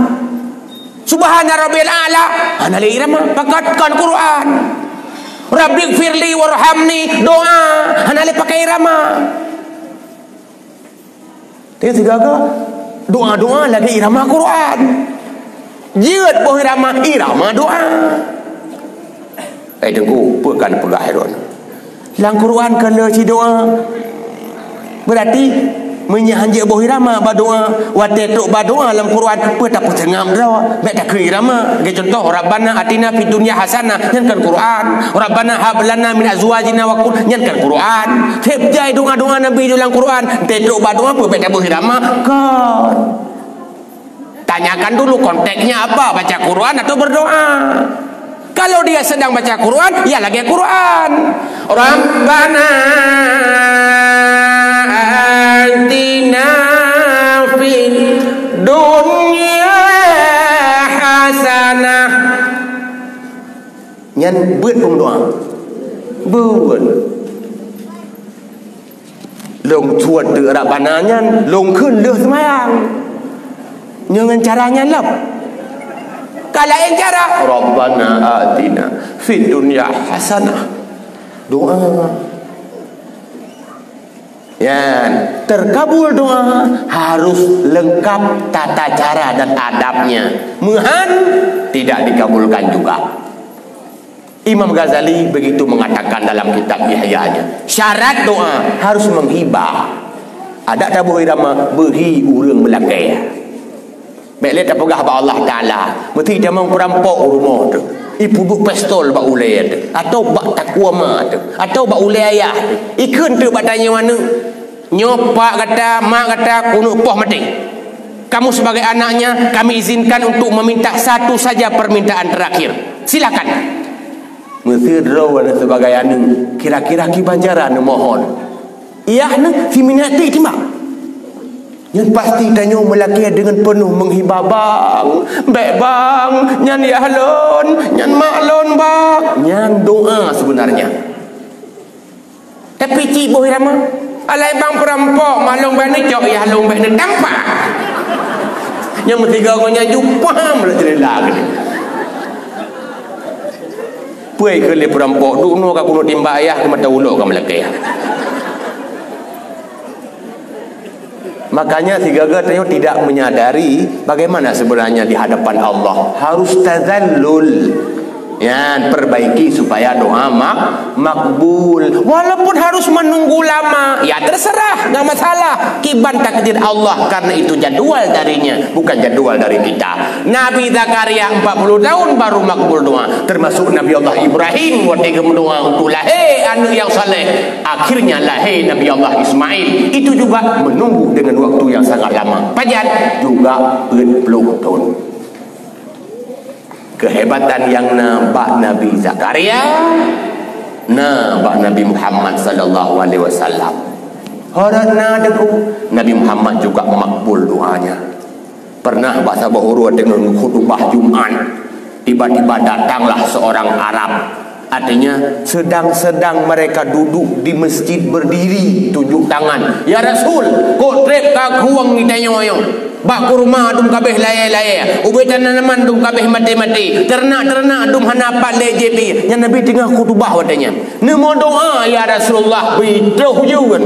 Subhana rabbil a'la, hana lé irama, pakon kon Quran. Rabbighfirli warhamni, doa, hana lé pakai irama. Tapi sigaga doa-doa lagée irama Quran. Jeuet boh irama, irama doa. Eh, Teungku, peue ka neupeugah droeneuh? Lam Quran ka le sidoa. Berarti, meunyoe hanjeuet boh irama bak doa, watée trok bak doa lam Quran, peue tapeuseungab droe, bék takheun irama. Lagée contoh, "Rabbana atina fid dunya hasanah," nyan kan Quran. "Rabbana hab lana min azwajina wa qur-," nyan kan Quran. Seb jai doa-doa Nabi di dalam Quran, teutrok bak doa, peue bék taboh irama? Kon. Tanyakan dulu konteksnya apa, baca Quran atau berdoa. Kalau dia sedang baca Quran, ya lagée Quran. "Rabbana atina fid dunya hasanah." Nyan beuet peumeudoa. Beuet. Lôn suet teuk Rabbana nyan, lôn kheun lheueh seumayang. Nyoe ngon cara nyan lom. Ka laén cara, "Rabbana atina fid dunya hasanah." Doa. Nyan, terkabul doa harus lengkap tata cara dan adabnya. Meuhan, tidak dikabulkan juga. Imam Ghazali begitu mengatakan dalam kitab Ihya-nya, syarat doa harus menghibah. Adak taboh irama, beuhi ureuëng meulakée. Bék lé tapeugah bak Allah Taala, meusti tamong peurampok u rumoh teuh, ipeuduek pistol bak ulée teuh, atau bak takue ma teuh, atau bak ulée ayah teuh, ikheun teuk bak tanyoe aneuëk. Nyoe pak gata, mak gata, keuneuk poh maté. Kamu sebagai anaknya, kami izinkan untuk meminta satu saja permintaan terakhir. Silakan. Meusé droe sebagai aneuëk, kira-kira kiban cara neumohon. Yah neu si minati timbang. Nyan pasti tanyoe meulakée deungon peunoh meuhibah, "Bang, bék bang, nyan yah lôn, nyan mak lôn, bang." Nyan doa sebenarnya. Tapi cit boh irama, alai bang peurampok, malong bak neucok, yah lôn bék neutampak. Nyang meusigoe ngon nyan ju paham lah jeulala geuh. Peue keu lé peurampok, duek noe ka keuneuk timbak yah, keu mata ulok ka meulakée. Makanya sigaga tanyoe tidak menyadari bagaimana sebenarnya di hadapan Allah. Harus tazallul. Ya, perbaiki supaya doa mak-, makbul. Walaupun harus menunggu lama, ya terserah, nggak masalah. Kiban takdir Allah, karena itu jadwal darinya, bukan jadwal dari kita. Nabi Zakaria empat puluh tahun baru makbul doa, termasuk Nabi Allah Ibrahim watée geumeudoa untuk lahé aneuëk nyang saleh. Akhirnya lahé Nabi Allah Ismail. Itu juga menunggu dengan waktu yang sangat lama. Pajan juga peuet ploh thon. Kehebatan nyang na bak Nabi Zakaria, na bak Nabi Muhammad sallallahu alaihi wasallam. Horot na deungoe, Nabi Muhammad juga makbul doanya. Pernah bak saboh uroe teungoh khutubah Jumat, tiba-tiba datanglah seorang Arab. Artinya, sedang-sedang mereka duduk di masjid berdiri, tunjuk tangan. "Ya Rasul, kok treb ka khueng geutanyoe nyoe? Bak kurma dum ka abéh layée-layée, ubé tanaman dum ka abéh maté-maté, teurenak-teurenak dum hana pat lé jieb ié." Nyan Nabi teungoh khutubah watée nyan. "Neumeudoa, ya Rasulullah, beutroh ujeuen."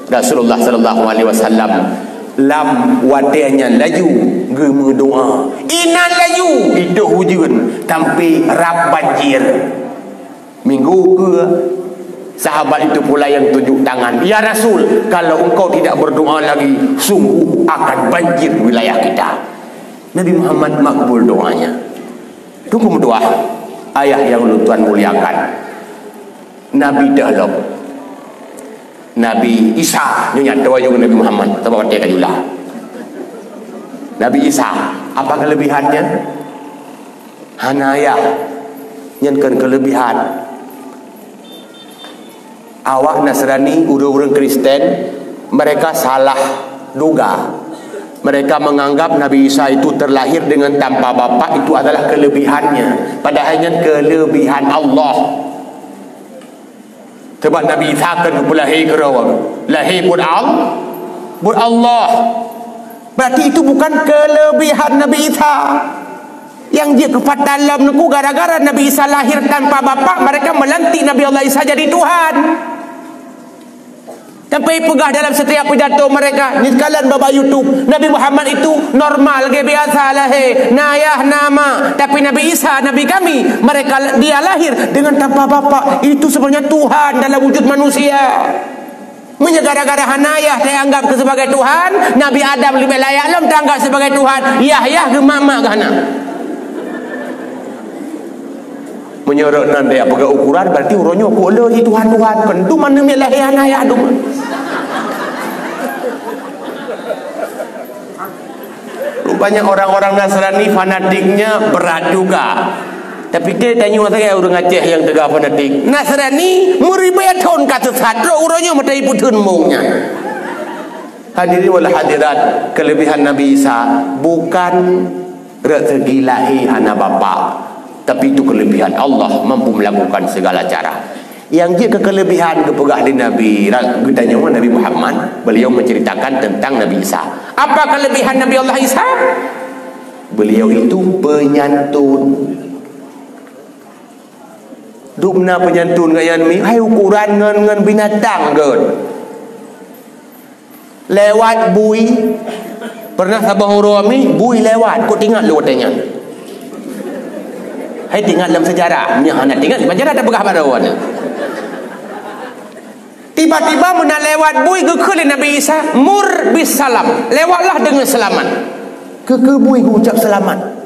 Rasulullah sallallahu alaihi wasallam lam watée nyan laju geumeudoa. Inan laju itoh ujeuen sampai rab banjir. Minggu keu sahabat itu pula yang tunjuk tangan, "Ya Rasul, kalau engkau tidak berdoa lagi, sungguh akan banjir wilayah kita." Nabi Muhammad makbul doanya. Teungku meutuah, ayah nyang ulôn tuan muliakan. Nabi teuh lom. Nabi Isa, nyoe nyang teuwayong Nabi Muhammad, sabab watée ka jula. Nabi Isa, apa kelebihannya? Hana ayah. Nyan kon kelebihan. Awak Nasrani, ureuëng-ureuëng Kristen, mereka salah duga. Mereka menganggap Nabi Isa itu terlahir dengan tanpa bapak, itu adalah kelebihannya. Padahal nyan kelebihan Allah. Sebab Nabi Isa kan geupeu lahé keudroe, lahé buet Al-, buet Allah. Berarti itu bukan kelebihan Nabi Isa. Nyang jeuet keu fatan lom neuku, gara-gara Nabi Isa lahir tanpa bapak, mereka melantik Nabi Allah Isa jadi Tuhan. Sampai peugah dalam setiap pidato mereka, ni sekalian bak YouTube, Nabi Muhammad itu normal, lagèe biasa lahé, na yah, na ma. Tapi Nabi Isa, Nabi kami, mereka, dia lahir dengan tanpa bapak. Itu sebenarnya Tuhan dalam wujud manusia. Meunyoe gara-gara hana yah taanggap keu sebagai Tuhan, Nabi Adam leubeh layak lom taanggap sebagai Tuhan. Yah, yah geumak-mak geuh hana. Meunyoe rot nan daya peugah ukuran, berarti uroe nyoe kok le di Tuhan-Tuhan. Kan dum aneuk miet lahé hana yah dum. Rupanya orang-orang Nasrani fanatiknya berat juga. Tapi ke tanyoe sagai ureuëng Aceh nyang teuga fanatik. Nasrani meuribèe thon ka sesat, trok uroe nyoe meutai peutheun mong nyan. Hadirin wal hadirat, kelebihan Nabi Isa bukan rot segi lahé hana bapak, tapi itu kelebihan Allah mampu melakukan segala cara. Nyang jeuet keu kelebihan geupeugah lé Nabi, ra-, geutanyoe Nabi Muhammad, beliau menceritakan tentang Nabi Isa. Apa kelebihan Nabi Allah Isa? Beliau itu penyantun. Dum na penyantun geuh nyan mi, hai ukuran ngon, ngon binatang geuh. Lewat bui. Pernah saboh uroe mi, bui lewat. Kok teuingat lôn watèe nyan? Hai teuingat lam sejarah. Nyan hana teuingat, sejarah tapeugah bak droeneuh. Tiba-tiba meunan lewat bui geukheun lé Nabi Isa, "Mur bis salam." Lewatlah dengan selamat. Keu, keu bui geucap selamat.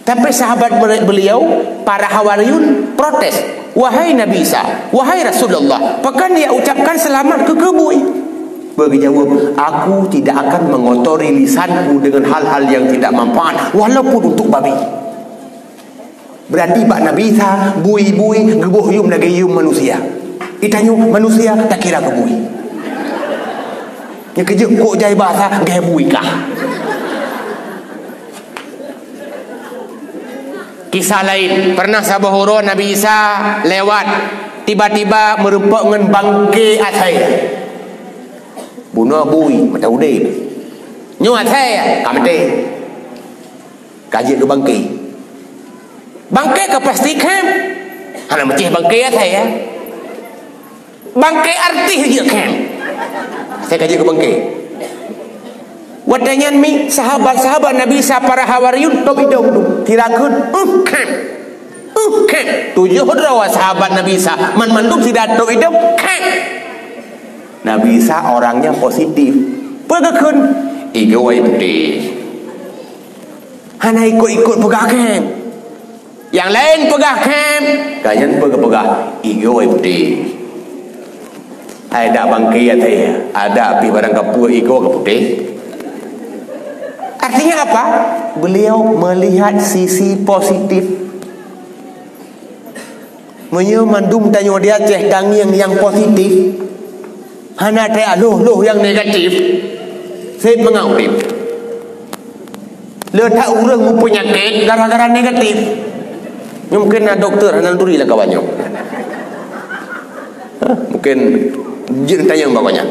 Tapi sahabat beliau, para hawariyun, protes, "Wahai Nabi Isa, wahai Rasulullah, pakon ya ucapkan selamat keu, keu bui?" Beliau jawab, "Aku tidak akan mengotori lisanku dengan hal-hal yang tidak manfaat, walaupun untuk babi." Berarti bak Nabi Isa, bui-bui geuboh yum lagèe yum manusia. Geutanyoe manusia takira keu bui. Nyang keujeuet kok jai bahasa gaya bui kah? Kisah lain, pernah saboh uroe Nabi Isa lewat, tiba-tiba meureumpok ngon bangke asèe. Bunoe bui, meuteudeh. Nyoe asèe, ka meuteudeh. Ka jeuet keu bangke. Bangke ka pasti khém. Hana meucéh bangke asèe. Bangke artis jeuet khém. Asèe ka jeuet keu bangke. Watèe nyan mi sahabat-sahabat Nabi Isa para hawariyun top idong tu. Kira kheun, "Uh, khém. Uh, khém." Tujoh droe sahabat Nabi Isa, man mandum sida top idong, khém. Nabi Isa orangnya positif. Peue geukheun? Igoe putéh. Hana ikot-ikot peugah khém. Nyang laén peugah khém, gobnyan peugah igoe putéh. Hai dak bangke asèe, adak pih barang kapeue igoe ka putéh. Artinya apa? Beliau melihat sisi positif. Meunyoe mandum tanyoe di Aceh tangieng nyang positif, hana teualoh-loh nyang negatif, seb mangat udeb. Le that ureuëng meupeunyakét gara-gara negatif. Nyoe mungkin na dokto hana turi lam kawan nyoe. Hah, mungkin jeuet tanyong bak gobnyan.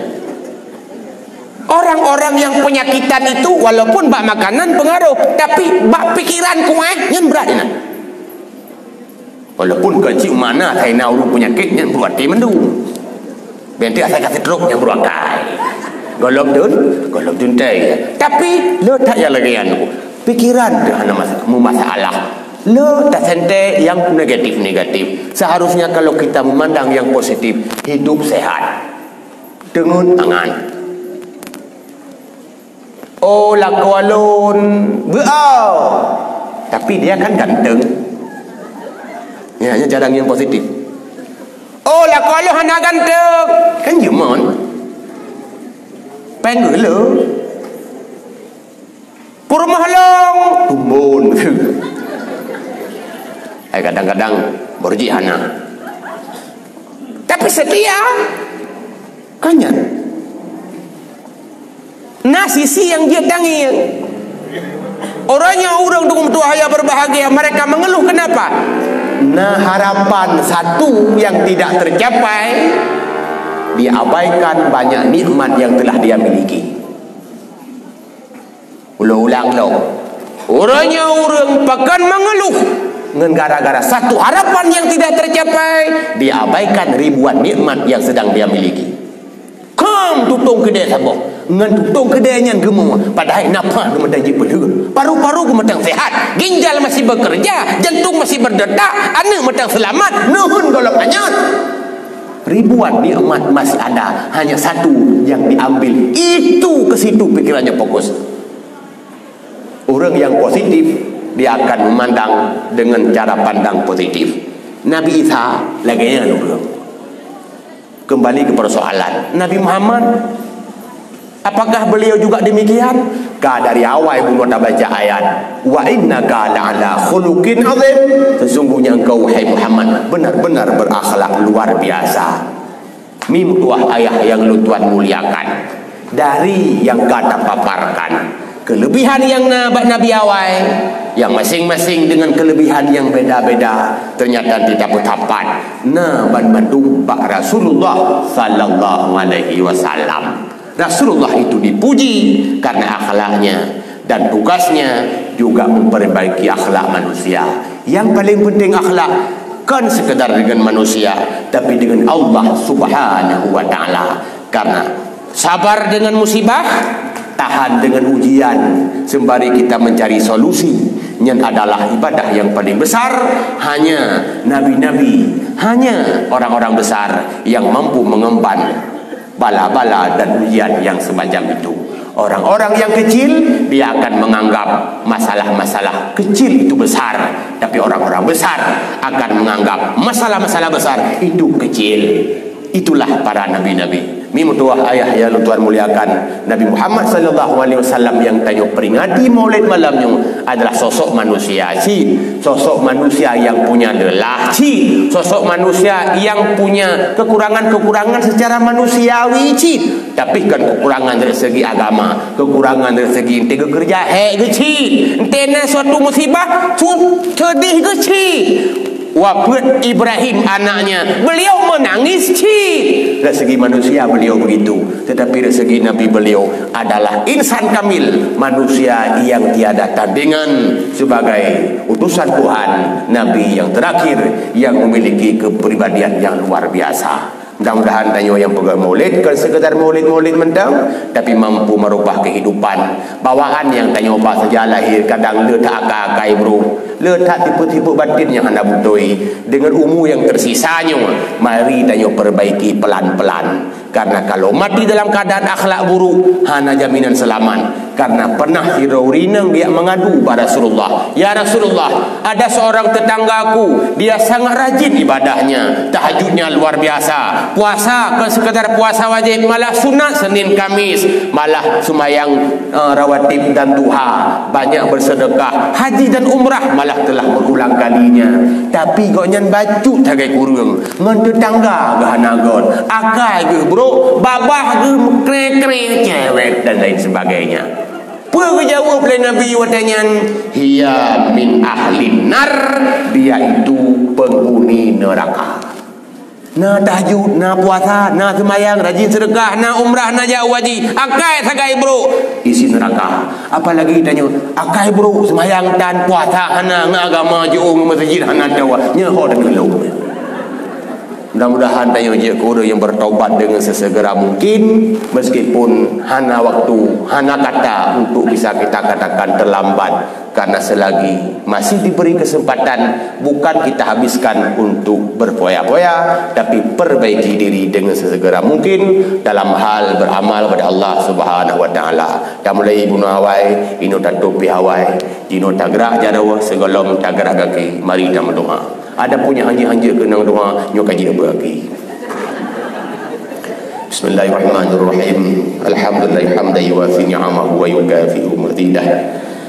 Orang-orang yang penyakitan itu walaupun bak makanan pengaruh, tapi bak pikiran kuéh nyan brat inan. Walaupun kon cit mana asai na ureuëng peunyakét nyan beuaté mandum. Bèk asai ka stroke nyan beuakai. Gohlom dun, gohlom dun teuntèe. Tapi le that nyang lagèe nyan. Pikiran teuh hana mas-, meumasalah. Le taseuntèe nyang negatif-negatif. Seharusnya kalau kita memandang yang positif, hidup sehat. Teungeut angan. Oh, lakoe lôn beuau, tapi dia kan ganteng. Ya, hanya jarang yang positif. Oh, lakoe lôn hana ganteng, kan jumon. Péng geuleu. Peurumoh lôn tumbon. Hai kadang-kadang baru jih hana. Tapi setia. Kan nyan. Na sisi nyang jeuet tangieng. Uroe nyoe ureuëng dukung tuah ya berbahagia, mereka mengeluh kenapa? Na harapan satu yang tidak tercapai, diabaikan banyak nikmat yang telah dia miliki. Ulôn ulang lom. Uroe nyoe ureuëng pakon mengeluh ngon gara-gara satu harapan yang tidak tercapai, diabaikan ribuan nikmat yang sedang dia miliki. tutong keudè saboh. Ngon tutong keudè nyan geumoe, padahai nafah geumeutang jipeulheueh. Paru-paru geumeutang sehat, ginjal masih bekerja, jantung masih berdetak, aneuk meutang selamat, neuheun gohlom anyot. Ribuan nikmat masih ada, hanya satu yang diambil. Itu ke situ pikirannya fokus. Orang yang positif, dia akan memandang dengan cara pandang positif. Nabi Isa lagèe nyan ureueng. Kembali ke persoalan Nabi Muhammad, apakah beliau juga demikian? Ka dari awai bunoe tabaca ayat, "Wa innaka la'ala khuluqin azim." Sesungguhnya engkau, wahai Muhammad, benar-benar berakhlak luar biasa. Meutuah ayah yang lôn tuan muliakan, dari yang ka tapaparkan kelebihan yang na bak Nabi awai, yang masing-masing dengan kelebihan yang beda-beda, ternyata kita bertapat na banmandum bak Rasulullah sallallahu alaihi wasallam. Rasulullah itu dipuji karena akhlaknya, dan tugasnya juga memperbaiki akhlak manusia. Yang paling penting akhlak, kon sekedar dengan manusia, tapi dengan Allah Subhanahu wa Ta'ala. Karena sabar dengan musibah, tahan dengan ujian, sembari kita mencari solusi. Nyan adalah ibadah yang paling besar. Hanya nabi-nabi, hanya orang-orang besar yang mampu mengemban bala-bala dan ujian yang semacam itu. Orang-orang yang kecil, dia akan menganggap masalah-masalah kecil itu besar, tapi orang-orang besar akan menganggap masalah-masalah besar itu kecil. Itulah para nabi-nabi. Meutuah ayah yang tuan muliakan, Nabi Muhammad sallallahu alaihi wasallam yang tanyoe peringati Maulid malam nyoe adalah sosok manusia cit, sosok manusia yang punya lelah cit, sosok manusia yang punya kekurangan-kekurangan secara manusiawi cit. Tapi kan kekurangan dari segi agama, kekurangan dari segi ente geukeureuja hék geucit, ente na suatu musibah, su-, seudeh geucit. Wafeuet Ibrahim anaknya, beliau menangis cit. Dari segi manusia beliau begitu, tetapi dari segi Nabi beliau adalah insan kamil, manusia yang tiada tandingan sebagai utusan Tuhan, Nabi yang terakhir yang memiliki kepribadian yang luar biasa. Mudah-mudahan tanyoe nyang peugah maulid kon sekedar maulid-maulid mantong, tapi mampu merubah kehidupan. Bawaan nyang tanyoe ba sejak lahir kadang le that akai-akai brôk, le that tipe-tipe batin nyang hana beutôi. Dengan umu nyang tersisa nyoe, mari tanyoe perbaiki pelan-pelan. Karena kalau mati dalam keadaan akhlak buruk, hana jaminan selamat. Karena pernah sidroe ureueng inong geujak mengadu bak Rasulullah, "Ya Rasulullah, ada seorang tetanggaku, dia sangat rajin ibadahnya, tahajudnya luar biasa, puasa kon sekadar puasa wajib, malah sunat Senin Kamis, malah sembahyang, eh, rawatib dan duha, banyak bersedekah, haji dan umrah malah telah berulang kalinya. Tapi gobnyan bacut sagai kureueng, ngon tetangga geuh hana göt, akai geuh brôk, babah geuh meukré-kré, cewek dan lain sebagainya." Peue geujaweueb lé Nabi watée nyan? "Hiya min ahlin nar," dia itu penghuni neraka. Na tahajud, na puasa, na seumayang, rajin seudeukah, na umrah, na jak haji, akai sagai brôk, isi neraka. Apalagi tanyoe, akai brôk, seumayang tan, puasa hana, ngon agama jiôh, ngon meuseujid hana tawa, nyoe ho dan geulông. Mudah-mudahan tanyoe jeuet keu ureuëng nyang bertaubat dengan sesegera mungkin, meskipun hana waktu, hana kata untuk bisa kita katakan terlambat, karena selagi masih diberi kesempatan, bukan kita habiskan untuk berfoya-foya, tapi perbaiki diri dengan sesegera mungkin dalam hal beramal kepada Allah Subhanahu wa Taala. Tamulai bunoe awai, inoe tatôb pih awai, jinoe tagerak jaroe sigohlom tagerak gaki, mari tameudoa. Adapun nyang hanjeuet-hanjeuet keunong doa, nyoe ka jeuet beuakhé. Bismillahirrahmanirrahim. Alhamdulillah hamdan yuwafi ni'amahu wa yukafi'u mazidah.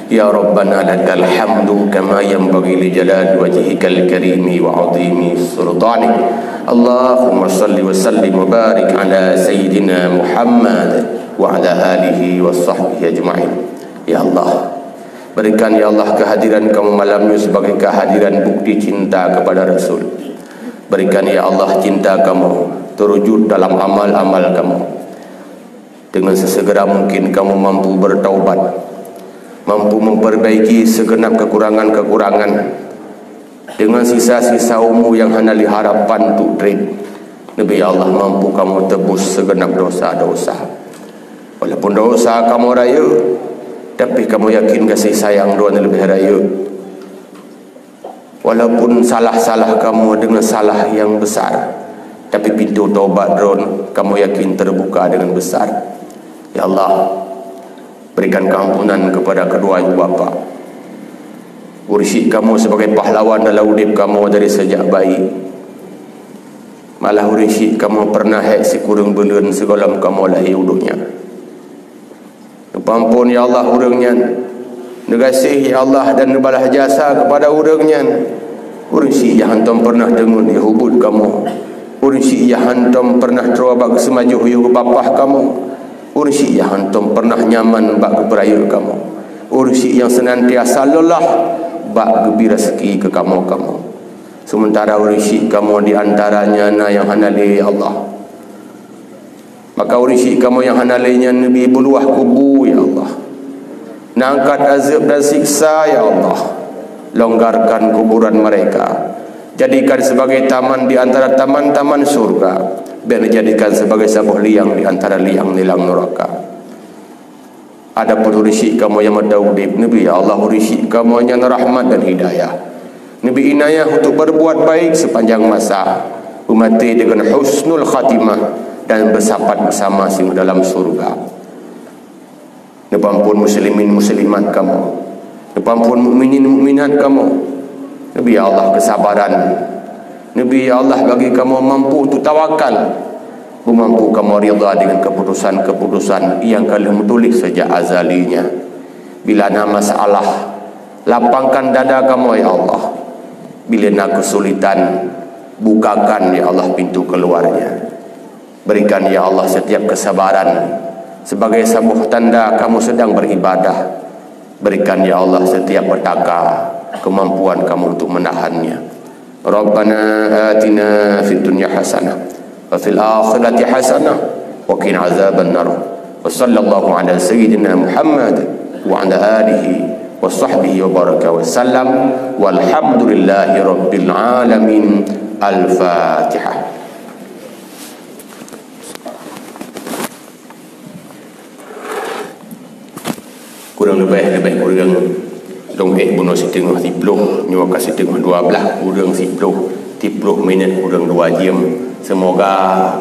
Ya Rabbana lakal hamdu kama yanbaghi li jalali wajhikal karimi wa azimi sultanik. Allahumma salli wa sallim wa barik ala sayyidina Muhammad wa ala alihi wa sahbihi ajma'in. Ya Allah, berikan, ya Allah, kehadiran kamoe malam nyoe sebagai kehadiran bukti cinta kepada Rasul. Berikan, ya Allah, cinta kamoe terwujud dalam amal-amal kamoe. Dengan sesegera mungkin kamoe mampu bertaubat, mampu memperbaiki segenap kekurangan-kekurangan. Dengan sisa-sisa umu nyang hana lé harapan untuk treb, Neubi Allah mampu kamoe teubus seugeunab dosa-dosa. Walaupun dosa kamoe rayeuk, tapi kamoe yakin gaséh sayang Droeneuh leubeh rayeuk. Walaupun salah-salah kamoe deungon salah nyang besar, tapi pintoe tobat Droeneuh kamoe yakin teubuka deungon besar. Ya Allah, berikan keampunan kepada kedua ibu bapa. Ureuëng syiek kamoe sebagai pahlawan dalam udeb kamoe dari sejak bayi. Malah ureuëng syiek kamoe pernah hék sikureueng buleuen sigohlom kamoe lahé u donya. Neupeuamphon, ya Allah, ureuëng nyan. Neugaséh, ya Allah, dan neubalah jasa kepada ureuëng nyan. Ureuëng syiek nyang hántom pernah deungon yôh ubit kamoe. Ureuëng syiek nyang hántom pernah troe bak geuseumajoh yôh geupapah kamoe. Ureuëng syiek nyang hántom pernah nyaman bak geupeurayeuk kamoe. Ureuëng syiek nyang seunantiasa leulah bak geubri raseuki keu kamoe-kamoe. Seumeuntara ureuëng syiek kamoe di antaranya na nyang hana lé, ya Allah. Maka ureuëng syiek kamoe nyang hana lé nyan neubi beuluwah kubu, ya Allah. Neuangkat azeueb dan siksa, ya Allah. Longgarkan kuburan mereka. Jadikan sebagai taman di antara taman-taman syurga. Bék neujadikan sebagai saboh liang di antara liang-liang nuraka. Adapun ureuëng syiek kamoe nyang mantong udeb, neubi, ya Allah, ureuëng syiek kamoe nyan rahmat dan hidayah. Neubi inayah untuk berbuat baik sepanjang masa, beumaté deungon husnul khatimah dan bersapat bersama singoh dalam syurga. Neupeuamphon muslimin muslimat kamoe. Neupeuamphon mukminin mukminat kamoe. Neubi, ya Allah, kesabaran. Neubi, ya Allah, bagi kamoe mampu untuk tawakal. Beumampu kamoe ridha dengan keputusan-keputusan nyang ka lheueh meutuléh sejak azalinya. Bila na masalah, lapangkan dada kamoe, ya Allah. Bila na keusulitan, bukakan, ya Allah, pintoe keuluwarnya. Berikan, ya Allah, setiap kesabaran sebagai saboh tanda kamoe sedang beribadah. Berikan, ya Allah, setiap petaka kemampuan kamoe untuk menahannya. Rabbana atina fid dunya hasanah wa fil akhirati hasanah wa qina azabannar. Wa sallallahu ala sayyidina Muhammad wa ala alihi wa sahbihi wa baraka wa sallam. Walhamdulillahi rabbil alamin. Al-Fatihah. Kurang leubeh, leubeh kurang lôn ék bunoe siteungoh siplôh, nyoe ka siteungoh dua blaih, kurang siplôh, siplôh minét kurang dua jeuem. Seumoga